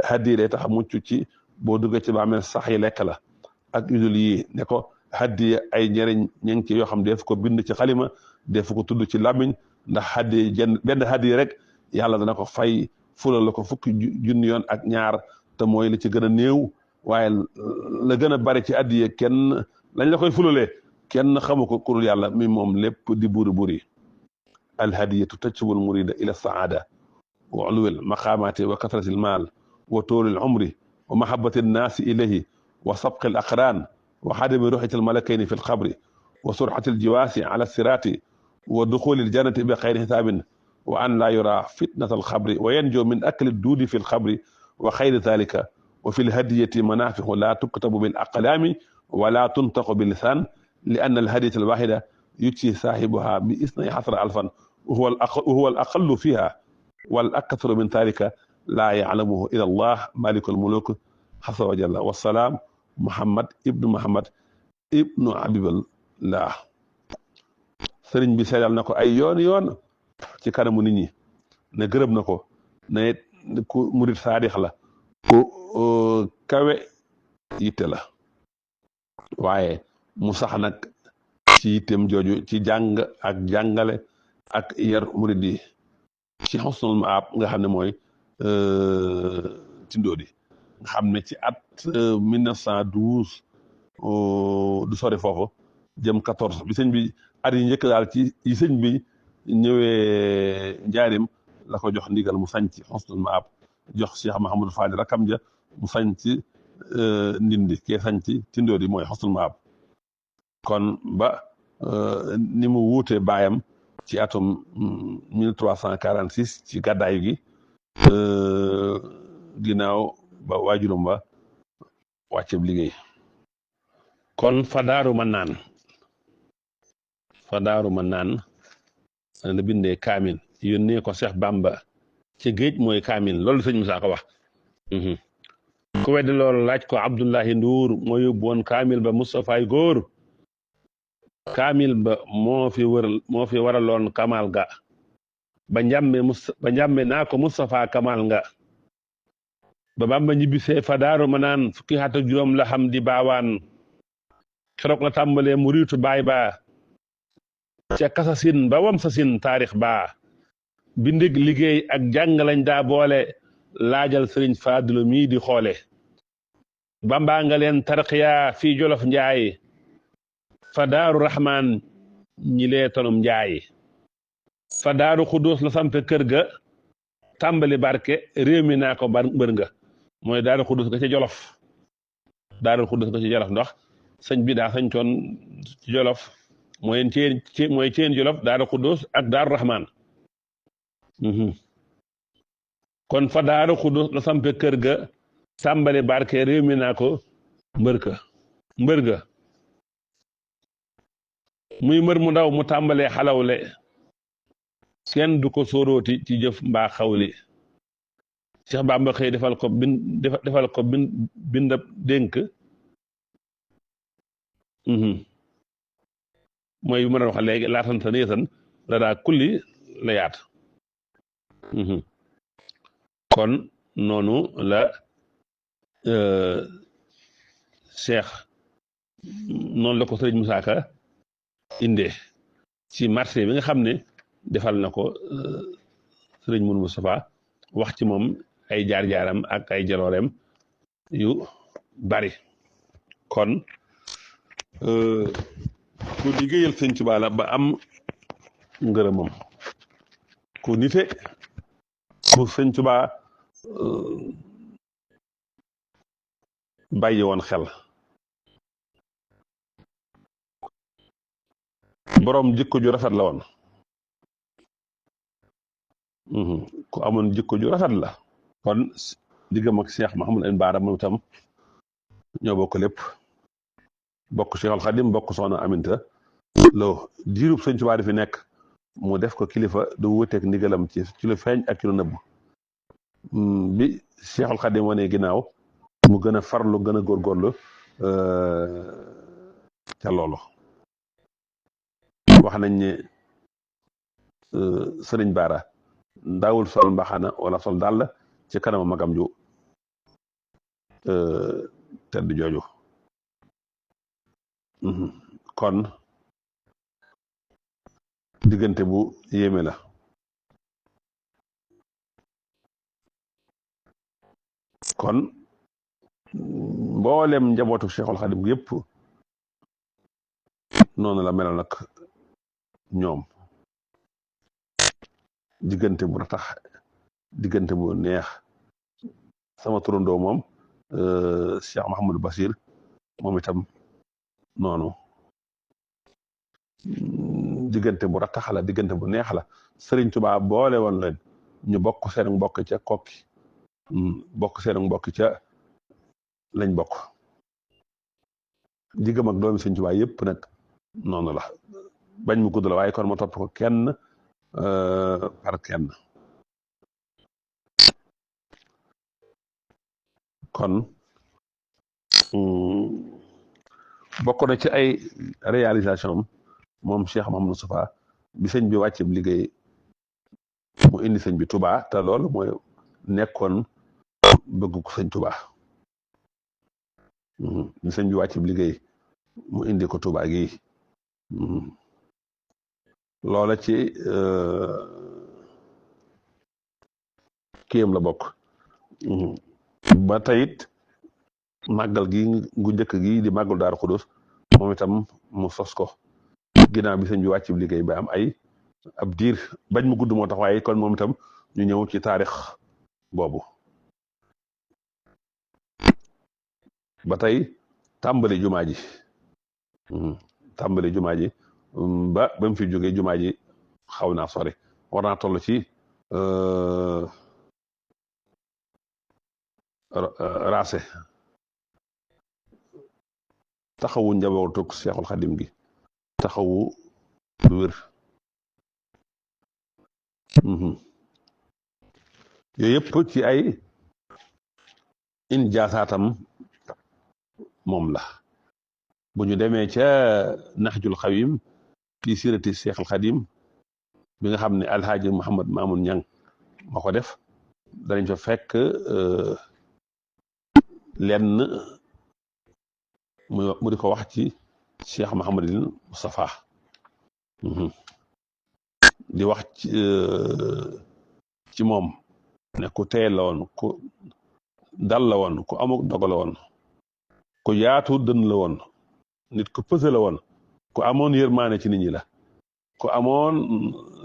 hadiya day tax a mucc ci boo duggee ci bàmmeel sax yi lekk la ak udul yi ne ko hadiya ay njëriñ ña ngi ci yoo xam def ko bind ci xalima def ko tudd ci làmmiñ ndax hadiya benn hadiya rek yàlla dana ko fay fulal la ko fukki junni yoon ak ñaar te mooy li ci gën a néew waaye la gën a bari ci hadiya kenn lañ la koy fulalee kenn xamu ko kurul yàlla mi moom lépp di buri buri alhadiyatu tajsubul murida ila saada wa uluwil maqaamaati wa kasratil maal wa toolil umri wa mahabbati nnaasi ilayhi wa sabqi al aqraan wa xadami ruxati almalakayni fi lxabri wa surxati aljiwaasi ala siraati wa duxuli aljannati bi xayri xisaabin wa an laa yura fitnata alxabri wa yanjo min akli duudi fi lxabri wa xayri dalika wa fi lhadiyati manaafiu laa tuktabu bil aqlaami wa laa tuntaqu bi lisaan li anna alhadiyata alwaxida yujzi saaxibuha bi isnay xasra alfan wa huwa al aqallu fiha wal aktharu min dalika laa yaclamuhu ila allah maliku almuluk xasa wa jalla wasalaam Muhammad ibnu Habiballah sëriñ bi seedal na ko ay yoon ci kanamu nit ñi ne gërëm na ko ne ku murid saadix la ku kawe yitte la waaye mu sax nag ci yittem jooju ci jàng ak jàngale ak yar murid yi ci Husnul Maab nga xam ne mooy Tindodi nga xam ne ci at 1912 du sori foofu jëm 14 bi sëñ bi at yi njëkk daal ci yi sëñ bi ñëwee njaarim la ko jox ndigal mu sañ ci Husnul Maab jox Cheikh Mahamadou Fadil rakam ja mu sañ ci ndindi kee sañ ci Tindodi mooy Husnul Maab kon ba ni mu wuute baayam ci atum 1346 ci gàddaayu gi ginnaaw ba waajuram ba wàcceb liggéey kon fa daaru ma naan la bindee kaamil yónnee ko Seex Bàmba ci géej mooy kaamil loolu sëñ Musaa ko wax ku weddi loolu laaj ko Abdullahi Nduur moo yóbbu woon kaamil ba Mustafaay góor kaamil ba moo fi waraloon kamal ga ba njàmme naa ko Mustafa kamal nga ba Bàmba ñibbisee fa daaru ma naan fukki at ak juróom la xam di baawaan keroog la tàmbalee muriitu baay ba ca kasasin ba wam sasin taarix ba bindig liggéey ak jàng lañ daa boole laajal sëriñ Faadilu mii di xoole Bàmba nga leen tarqiya fii Jolof Njaay fa daaru Rahmaan ñi lee tonum Njaay fa daaru Xuddoos la sampe kër ga tàmbali barke réew mi naa ko mbër nga mooy Daaru Xudus ga ca Jolof Daaru Xudus ga ca Jolof ndax sëñ bi daa sañcoon ci Jolof mooy ceen Jolof Daaru Xudus ak Daaru Rahman kon fa Daaru Xudus la sampe kër ga tàmbali barke réew mi naa ko mbër ga muy mbër mu ndaw mu tàmbalee xalawle kenn du ko sóorooti ci jëf mbaa xawli Cheikh Bamba xëy defal ko bindab dénk mooy bi ma doon wax léegi laatan sa néesan la daa kulli la yaat kon noonu la Cheikh noonu la ko sëriñ Moussa Ka indee ci marché bi nga xam ne defal na ko sëriñ Mourou Moustapha wax ci moom ay jaar-jaaram ak ay jalooreem yu bari kon ku liggéeyal sëñ Tuubaa la ba am ngërëmam ku nite ku sëñ Tuubaa bàyyi woon xel boroom jikko ju rafet la woon ku amoon jikko ju rafet la kon diggam ak Cheikh Mahamadou Lamine Bara moom itam ñoo bokk lépp bokk Cheikhul Khadim bokk soxna Aminta Lo diirub sëñ Tuubaa di fi nekk mu def ko kilifa du wuteeg ndigalam ci lu feeñ ak ci lu nëbb bi Cheikhul Khadim wane ginnaaw mu gën a farlu gën a góorgóorlu ca loolu wax nañ ne sëriñ Bara ndaawul sol mbaxana wala sol dàll ci kanama magam ju tedd jooju kon diggante bu yéeme la kon mboolem njabootu Cheikhul Khadim gi yëpp noonu la melal nag ñoom diggante bu ratax diggante bu neex sama turandoo moom Cheikh Mahamadou Bachir moom itam noonu diggante bu ratax la diggante bu neex la Sëriñ Tuubaa boole woon leen ñu bokk seen mbokk ca kokki bokk seen mbokk ca lañ bokk diggam ak doomi Sëriñ Tuubaa yëpp nag noonu la bañ mu gudd la waaye kon ma topp ko kenn par kenn kon bokk na ci ay réalisation moom Cheikh Mahamadou Moustapha bi sëñ bi wàcce liggéey mu indi sëñ bi Touba te loolu mooy nekkoon bëgg ko sëñ Touba bi sëñ bi wàcce liggéey mu indi ko Touba gi loola ci kiyam la bokk ba tayit màggal gi gu njëkk gi di màggal Daaru Xudus moom itam mu sos ko ginnaaw bi sëñ bi wàcc liggéey ba am ab diir bañ mu gudd moo tax waaye kon moom itam ñu ñëw ci taarix boobu ba tey tàmbali jumaa ji ba mu fi jógee jumaa ji xaw naa sori war naa toll ci raase taxawu njabootug Seexul Xadim gi taxawu lu wér yooyu yëpp ci ay injaasaatam moom la bu ñu demee ca Naxjul Xawim fi sirati Seexul Xadim bi nga xam ne Alhaaji Mouhamad Mamoun Ñang moo ko def danañ fa fekk lenn mu di ko wax ci Cheikh Mahamadul Moustapha di wax ci moom ne ku teel la woon ku dal la woon ku amuk dogal la woon ku yaatu dën la woon nit ku pëse la woon ku amoon yërmaane ci nit ñi la ku amoon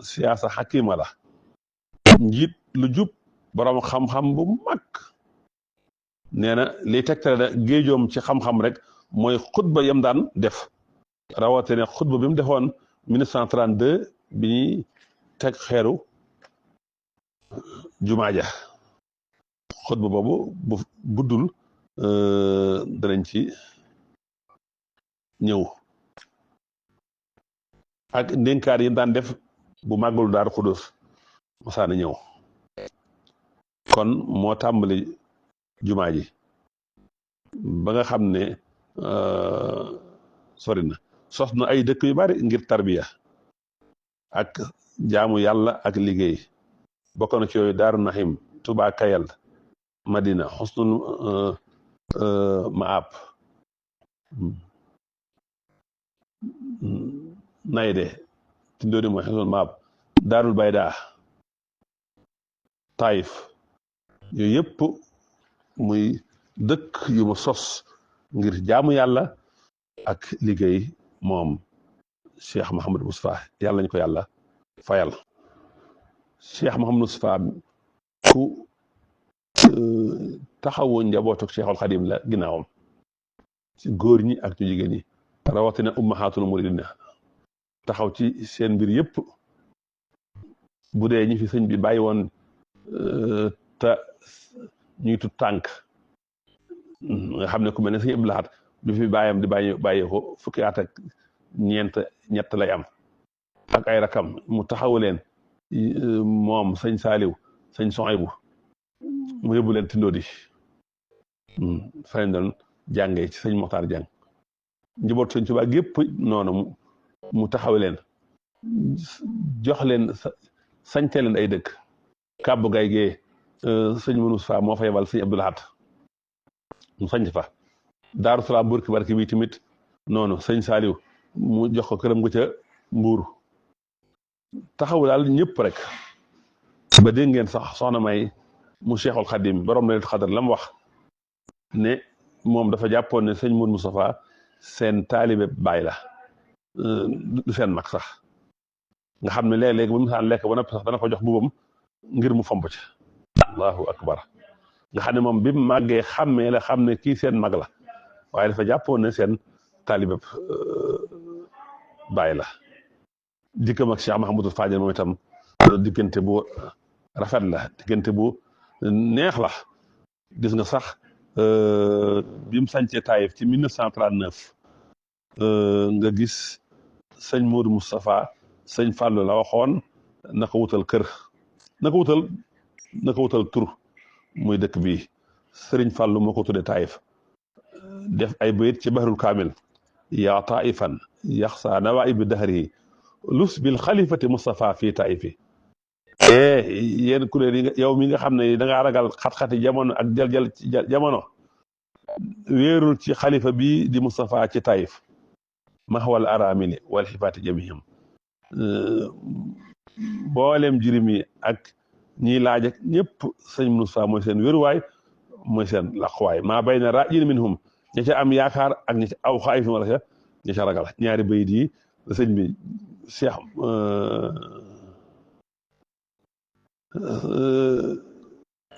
siyaasa xakima la njiit lu jub borom xam-xam bu mag nee na liy tegtale na géejoom ci xam-xam rek mooy xutba yam daan def rawatina xutba bi mu defoon 1932 bi ñuy teg xeeru jumaa ja xutba boobu bu guddul danañ ci ñëw ak ndénkaar yi daan def bu màggalu Daaru Xudus masaana ñëw kon moo tàmbali jumaa ji ba nga xam ne sori na sos na ay dëkk yu bari ngir tarbiya ak jaamu yàlla ak liggéey bokk na ci yooyu Daaru Nahim Tuubaa Kayal Madina Xusnul Maab Nayde Tindóori mooy Xusnul Maab Daarul Bayda Taïf yooyu yëpp muy dëkk yu mu sos ngir jaamu yàlla ak liggéey moom Cheikh Mouhamadou Moustapha yàlla nañu ko yàlla fayal Cheikh Mouhamadou Moustapha ku taxawu njabootu Cheikhul Xadim la ginnaawam ci góor ñi ak ci jigéen ñi rawatina ummahatul muridina taxaw ci seen mbir yëpp bu dee ñi fi sëñ bi bàyyi woon te ñuy tut tànk nga xam ne ku mel ne sëñ Abdou Lahad bi fi bàyyam di bàyyi ko fukki at ak ñett lay am ak ay rakam mu taxawu leen moom sëñ Saaliw sëñ Sohaybu mu yóbbu leen Tindóodi fa leen doon jàngee ci sëñ Moxtaar Jàng njaboot sëñ Tuubaa gépp noonu mu taxaw leen jox leen sañte leen ay dëkk kàbbu gay gee sëñ Moussa moo fa yebal sëñ Abdou Lahad mu sañc fa Daaru Salaam Burki Barki bi tamit noonu sëñ Saaliw mu jox ko këram gu ca Mbuur taxaw daal ñëpp rek ba dégg ngeen sax soxna May mu Cheikhul Xadim borom Laylatul Qadr la mu wax ne moom dafa jàppoon ne sëñ Mourou Moustapha seen taalibe baay la du seen mag sax nga xam ne léeg-léeg bu mu saan lekk ba noppi sax dana ko jox bubam ngir mu fomp ci allahu akbar nga xam ne moom bi mu màggee xàmmee la xam ne kii seen mag la waaye dafa jàppoon ne seen taalibe baay la dikkam ak Cheikh Mahamadou Fadel moom itam diggante bu rafet la diggante bu neex la gis nga sax bi mu sañcee Taïf ci 1939 nga gis sëñ Modou Moustapha sëñ Fallou la waxoon na ko wutal kër na ko wutal tur muy dëkk bi sëriñ Fallou moo ko tuddee Taïf def ay bayit ci Bahrul Kaamil yaa taifan yaxsa nawaibi dahri lus bil xalifati Moustapha fii Taïfi yéen kuréel yi yow mi nga xam ne da ngaa ragal xat-xati jamono ak jël ci jamono wéerul ci xalifa bi di Moustapha ci Taïf maxwal aramili wal xifaati jamihim mboolem jirim yi ak ñiy laaj ak ñëpp sëñ Moustapha mooy seen wéruwaay mooy seen laqwaay maa bay na raajin minhum ña ca am yaakaar ak ña ca aw xaayifin wala ña ca ragal ñaari bayit yi sëñ bi Cheikh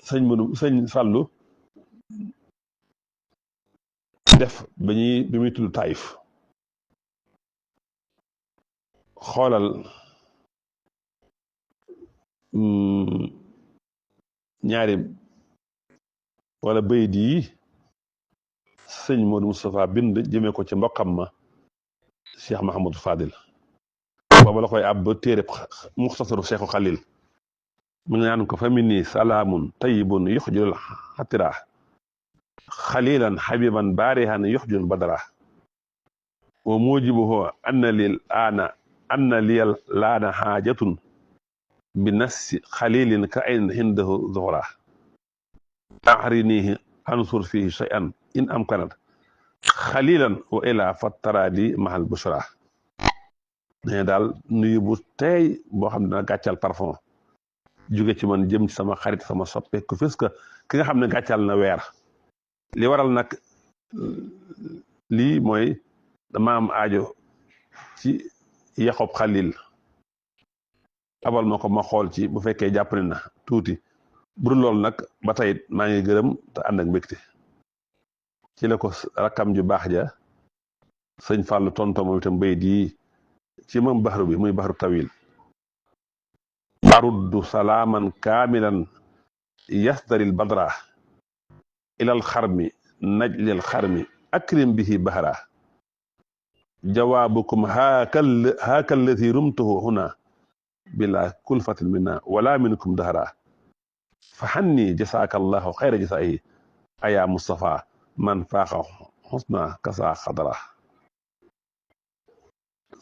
sëñ Fallou def bi muy tudd Taïf xoolal ñaari wala bayit yi sëñ Modou Moustapha bind jëmee ko ci mbokkam ma Cheikh Mahamadou Fadil booba la koy ab téere muxtasaru Cheikhu Xalil mu ngi naan ko fa minni salaamun tayyibun yuxjul xatira xalilan xabiban baarihan yuxjul badara wa mujibuhu anna liyal laana xaajatun bi nassi xalilin ka ayn hindahu zuhra axrinihi ansur fihi shay'an in amkanat xalilan wa ila fattaradi mahal bushra ne daal nuyu bu tey boo xam ne dana gàccal parfum jóge ci man jëm ci sama xarit sama soppe ku fis que ki nga xam ne gàccal na weer li waral nag lii mooy dama am aajo ci yaxob xalil abal ma ko ma xool ci bu fekkee jàppale na tuuti bu dul loolu nag ba tey maa ngi gërëm te ànd ak mbégte ci la ko rakkam ju baax ja sëñ Fàllu tonto moom itam bayit yi ci moom baxru bi muy baxru tawil aruddu salaaman kaamilan yasdaril badra ilal xarmi najlil xarmi akrim bihi bahra jawaabukum haaka alladi rumtuhu huna bila kulfatin minna wala minkum dahra fa xanni jasaaka allahu xayra jasaayi aya Mustafa man faaxa xusna kasa xadra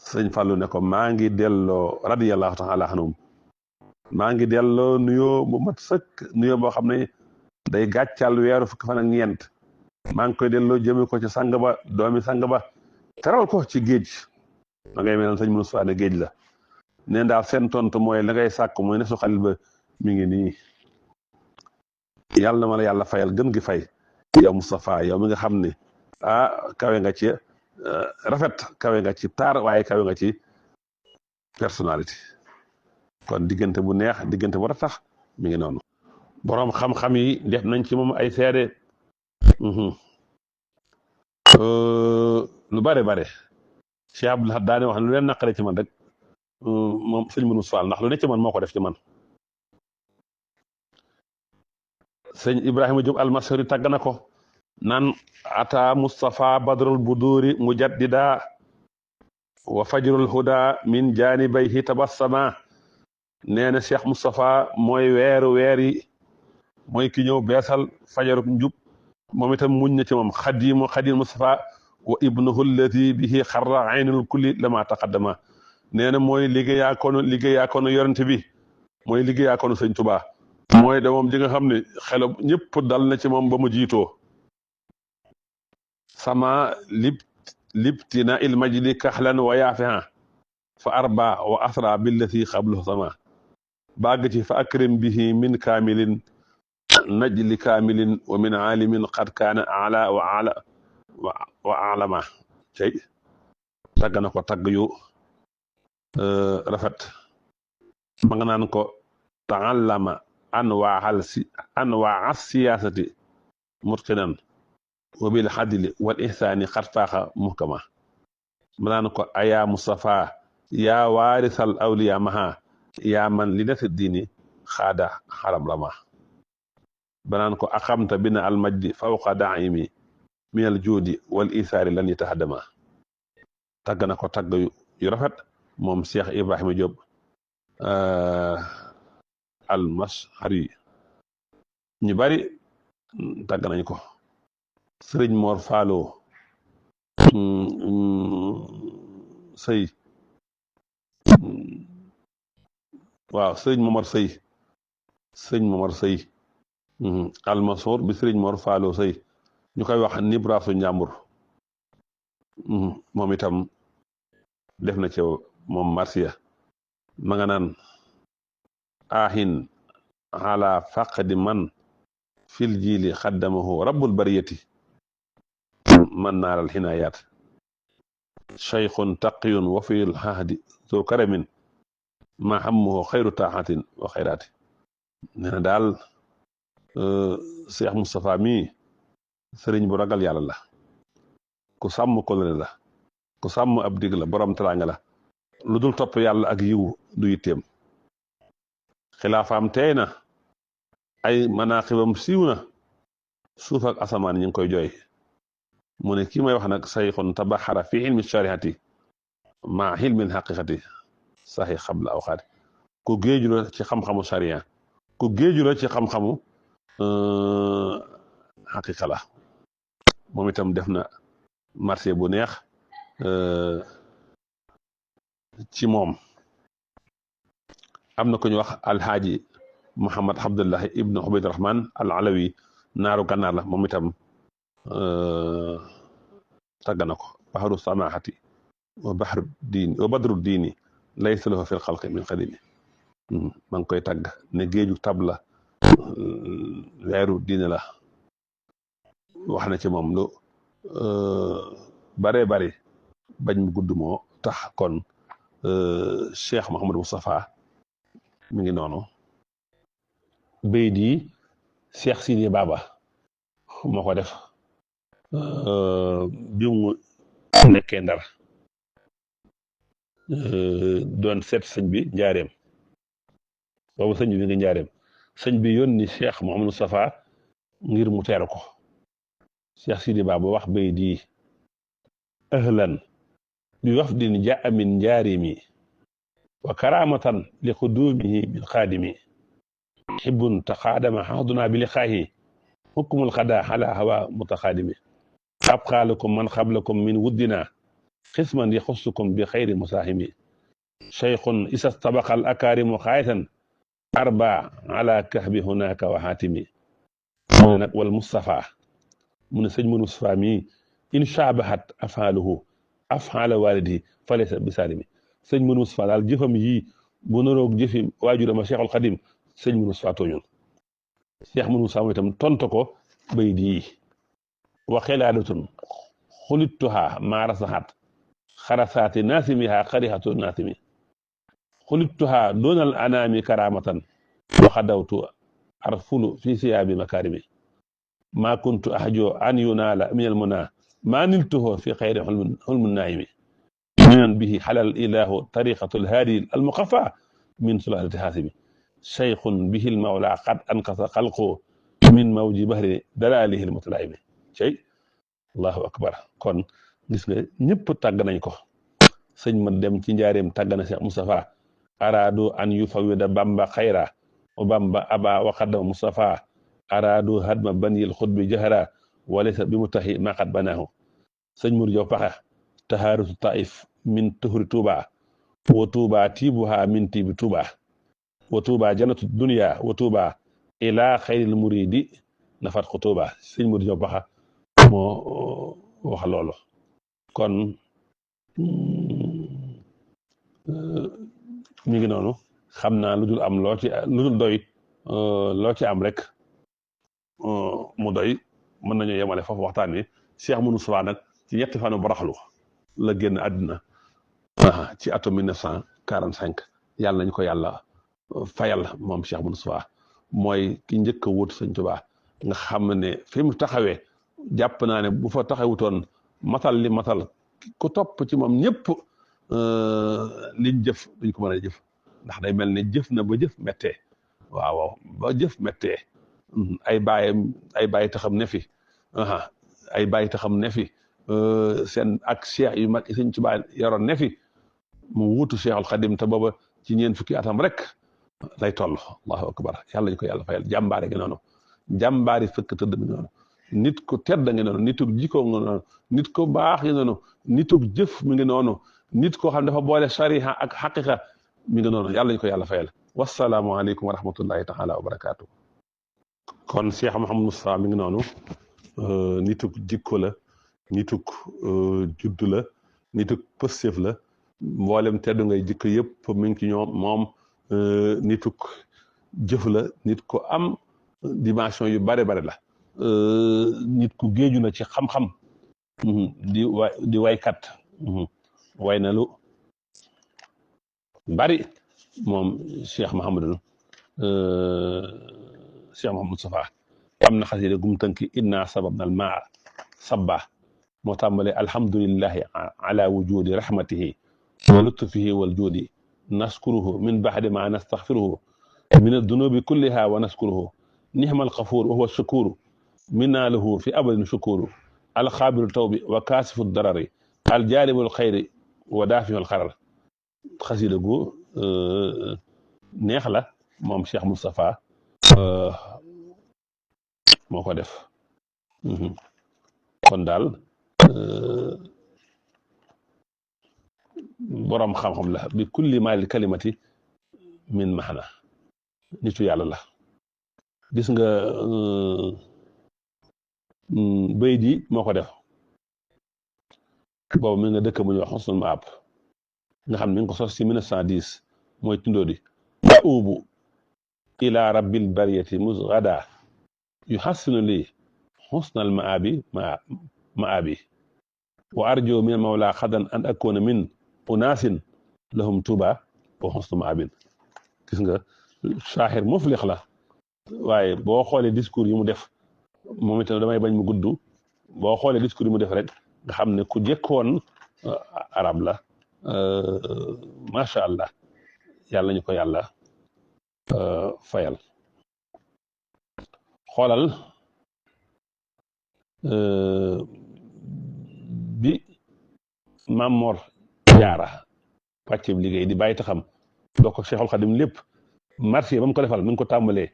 sëñ Fàllu ne ko maa ngi delloo radiyallahu taala anhum maa ngi delloo nuyoo bu mat sëkk nuyoo boo xam ne day gàccal weeru fukki fan ak ñeent maa ngi koy delloo jëme ko ci sang ba doomi sang ba teral ko ci géej ma ngay mel sëñ Moussa ne géej la neen daal seen tontu mooy la ngay sàkk mooy ne su xalil ba mi ngi nii yàlla na ma la yàlla fayal gën gi fay yow Moustapha yow mi nga xam ne kawe nga ci rafet kawe nga ci taar waaye kawe nga ci personnalité kon diggante bu neex diggante bu ratax mi ngi noonu boroom xam-xam yi def nañ ci moom ay seede lu bare bare Cheikh Abdoul Ahad daane wax ne lu leen naqare ci man rek moom sëñ Mënu Fall ndax lu ne ci man moo ko def ci man sëñ Ibrahima Diop almasori tàgg na ko naan ata Moustapha badrul buduri mujaddida wa fajrul huda min janibayhi tabassama nee na Cheikh Moustapha mooy weer yi mooy ki ñëw beesal fajarub njub moom itam muñ na ci moom xadimu Moustapha wa ibnuhu alladi bihi xarra aynul kulli lama taqaddama nee na mooy liggéeyaakoonu yorante bi mooy liggéeyaakoonu sëñ Tuubaa mooy da moom ji nga xam ne xelo ñëpp dal na ci moom ba mu jiitoo sama libtina il majdi kaxlan wa yaafiha fa arba wa asra billati xablu sama bàgg ci fa akrim bihi min kaamilin najli kaamilin wa min aalimin qad kaana ala wa alama cey tagg na ko tagg yu rafet ma nga naan ko taallama anwaa siyaasati mutqinan wa bil xadli wal ihsaani qad faaxa muhkama ma naan ko aya Mustafa yaa waarisal awliya maha yaa man li nati diini xaada xaram rama banaan ko axamta bina almajdi fawqa daimi min al juudi wal isaari lan yatahaddama tagg na ko tagg yu rafet moom Cheikh Ibrahima Diop almashari ñu bari tagg nañ ko sëriñ Mor Faalo sëy waaw sëriñ Momar Sëy almasoor bi sëriñ Mor Faalo Sëy ñu koy wax nibraasu njàmbur moom itam def na ci moom marsiya ma nga naan ahin ala faqdi man fil jiili xaddamahu rabbul bariyati man naaral xinaayaat cheikhun taqiyun wa fil hahdi zo karamin ma hammuhu xayru taaxatin wa xayraati nee na daal Cheikh Moustapha mii sëriñ bu ragal yàlla la ku sàmm kolone la ku sàmm ab dig la borom teraanga la lu dul topp yàlla ak yiw du yitteem xilaafaam teey na ay manaqibam siiw na suuf ak asamaan ñu ngi koy jooy mu ne kii may wax nag sayxun tabaxara fi ilmi shariati ma ilmi xaqiqati saxi xabla awxaati ku géeju la ci xam-xamu sharia ku géeju la ci xam-xamu xaqiqa la moom itam def na marché bu neex ci moom am na ku ñu wax alxaaji Muhammad Abdullahi ibnu Ubayd Rahman al alawi naaru gànnaar la moom itam tàgg na ko baxaru samaahati wa baxru diini wa badru diini laysa lahu fil xalqi min qadimi ma ngi koy tàgg ne géeju tab la weeru diine la wax na ci moom lu bare bari bañ mu gudd moo tax kon Cheikh Mouhamadou Moustapha mi ngi noonu bayit yi Cheikh Sidi Baba moo ko def bi mu nekkee Ndar doon seet sëñ bi njaareem boobu sëñ bi ngi njaareem sëñ bi yónni Cheikh Mouhamadou Safa ngir mu teeru ko Cheikh Sidi Ba bu wax bay di ahlan bi wafdin jaa min njaarimi wa karamatan li qudumihi bil xaadimi xibbun taqaadama xahduna bi liqaahi xukmul xada ala hawa mutaxaadimi abqaa lakum man xablakum min wuddina xisman yaxussukum bi xayri musaahimi cheikhun isas tabaqal akaarimu xaayatan arba ala kahbi hunaka wa xaatimi mu ne nag wal Mustafa mu ne sëñ mu Mustafa mi in shaabahat afaaluhu afaala walidi falaysa bisaalimi sëñ mu Mustafa daal jëfam yii bu naroog jëfi waajurama Cheikhul Xadim sëñ mu Mustafa tooñul Cheikh mu Mustafa itam tontu ko bay di wa xilaadatun xulittuha maarasahat xarasaati naasimiha xarihatu naasimi xulittuha doonal anaami karamatan wa xadawtu arfulu fi siyaabi makarimi ma kuntu ahjo an yunaala min almuna ma niltuhu fi xayri xulmu naayimi minan bihi xalal ilahu tariqatu alhaadi almuqafa min sulalati haasimi cheikhun bihi almawla qad anqasa xalqu min mawji bahri dalalihi almutalaimi cey allahu akbar kon gis nga ñëpp tàgg nañ ko sëñ ma dem ci njaareem tàgg na Cheikh Moustapha araadu an yufawida bamba xayra wa bamba aba wa xaddama Moustapha araadu hadma baniyil xutbi jahra walaysa bi mutahi maqat banaahu sëñ Mour Diop Paxa tahaaratu taif min tuhri tuuba wa tuuba tiibuha min tiibi tuuba wa tuuba jannatu dunya wa tuuba ila xayril muridi nafat ko tuuba sëñ Mour Diop Paxa moo wax loolu kon ñu ngi noonu xam naa lu dul am lu dul doy loo ci am rek mu doy mën nañu yemale foofu waxtaan wi Cheikh Mouhamadou Moustapha nag ci ñetti fanu baraxlu la génn àddina ci atum 1945 yàlla nañu ko yàlla fayal moom Cheikh Mouhamadou Moustapha mooy ki njëkk a wut Sëñ Tuubaa nga xam ne fi mu taxawee jàpp naa ne bu fa taxawutoon matal li matal ku topp ci moom ñëpp liñ jëf duñ ko mën a jëf ndax day mel ne jëf na ba jëf méttee waaw ba jëf méttee ay bàyyi taxam ne fi ay bàyyi taxam ne fi seen ak cheikh yu mag Sëñ Tuubaa yoroon ne fi mu wuutu Cheikhul Xadim te booba ci ñeen fukki atam rek lay toll allahu akbar yàlla ñu ko yàlla fayal jàmbaare gi noonu jàmbaari fëkk tëdd mi noonu nit ku tedd nga noonu nituk jikko nga noonu nit ku baax nga noonu nituk jëf mi ngi noonu nit koo xam ne dafa boole shariha ak xaqiqa mi ngi noonu yàlla ñu ko yàlla fayal wasalaamu aleykum wa rahmatullahi taala wa barakaatu. kon Cheikh Mouhamadou Moustapha mi ngi noonu nituk jikko la nituk juddu la nituk pëstef la mboolem teddu ngay jikko yëpp mi ngi ci ñoom moom nituk jëf la nit ko am dimension yu bare bare la nit ku géeju na ci xam-xam di waykat way na lu bari moom Cheikh Mouhamadou Moustapha am na xasida gum tënki inna sababna al maa sabba moo tàmbale alhamdulillahi ala wujudi rahmatihi wa lutfihi wal juudi naskuruhu min baxdi ma nastaxfiruhu min addunubi kulliha wa naskuruhu nihma alxafuur wa huwa shukuru minna lahu fi abadin shukuru alxaabiru tawbi wa kaasifu darari aljaalibu alxayri wa daafiu alxarar xasida gu neex la moom Cheikh Moustapha moo ko def kon daal boroom xam-xam la bi kulli maali kalimati min maxna nitu yàlla la gis nga béy di moo ko def boobu mi nga dëkk bu ñuy wax Xusnul Maab nga xam ne mi ngi ko sos ci 1910 mooy tundoo di ubu ila rabbil bariyati musgada yuhassinu li xusnal maabi wa arjo min mawla xadan an akuna min unaasin lahum tuba wa xusnu maabin gis nga saaxir muflix la waaye boo xoolee discours yi mu def moom itam damay bañ mu gudd boo xoolee discours yi mu def rek nga xam ne ku jëkkoon arab la macha allah yàlla ñu ko yàlla fayal. xoolal bi Maam Mor Jaara wàcceeb liggéey di bàyyi taxam bokk ak Cheikhul Xadim lépp marché ba mu ko defal mi ngi ko tàmbalee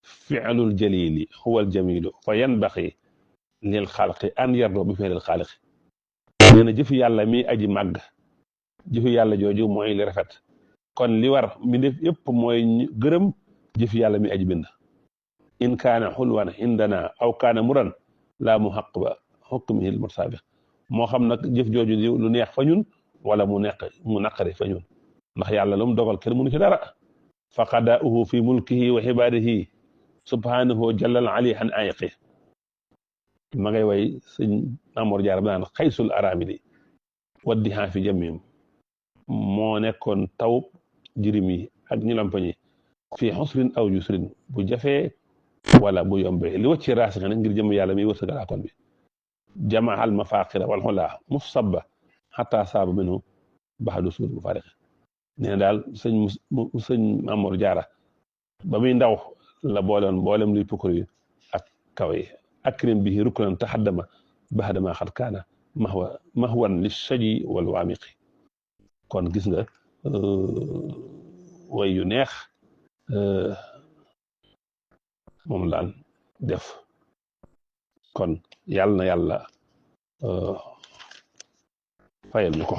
fi'lul jalili huwal jamilu fa yanbaxi lil xalqi an yardo bi fi'lil xaaliqi nee na jëfi yàlla mi aji màgg jëfi yàlla jooju mooy li rafet kon li war mbindeef yëpp mooy gërëm jëfi yàlla mi aji bind in kaana xulwan indana aw kaana muran laa mu xaq ba xukmihi l mutasaabiq moo xam nag jëf jooju di lu neex fa ñun wala mu naqari fa ñun ndax yàlla lu mu dogal kenn mënu ci dara fa qadaa'uhu fi mulkihi wa xibaadihi subhanahu jallal ali an ayiqi ma ngay way sëñ Mamoor Jaara ba naan xaysul aramidi waddihaa fi jamim moo nekkoon taw jirim yi ak ñu lampañi fii xusrin aw yusrin bu jafee wala bu yombee li wacci raasi nag ngir jëm yàlla mi wërsëgalaakoon bi jamaal mafaqira wal xulaa musabba xataa saaba minhu baxdu suur bu fariq nee na daal sëñ Mamoor Jaara ba muy ndaw la boolewoon mboolem luy pukkar yi ak kaw yi akrim bihi ruknan taxaddama baxdama xat kaana mahwan li shaji wal waamiqi kon gis nga way yu neex moom laan def kon yàlla na yàlla fayal ñu ko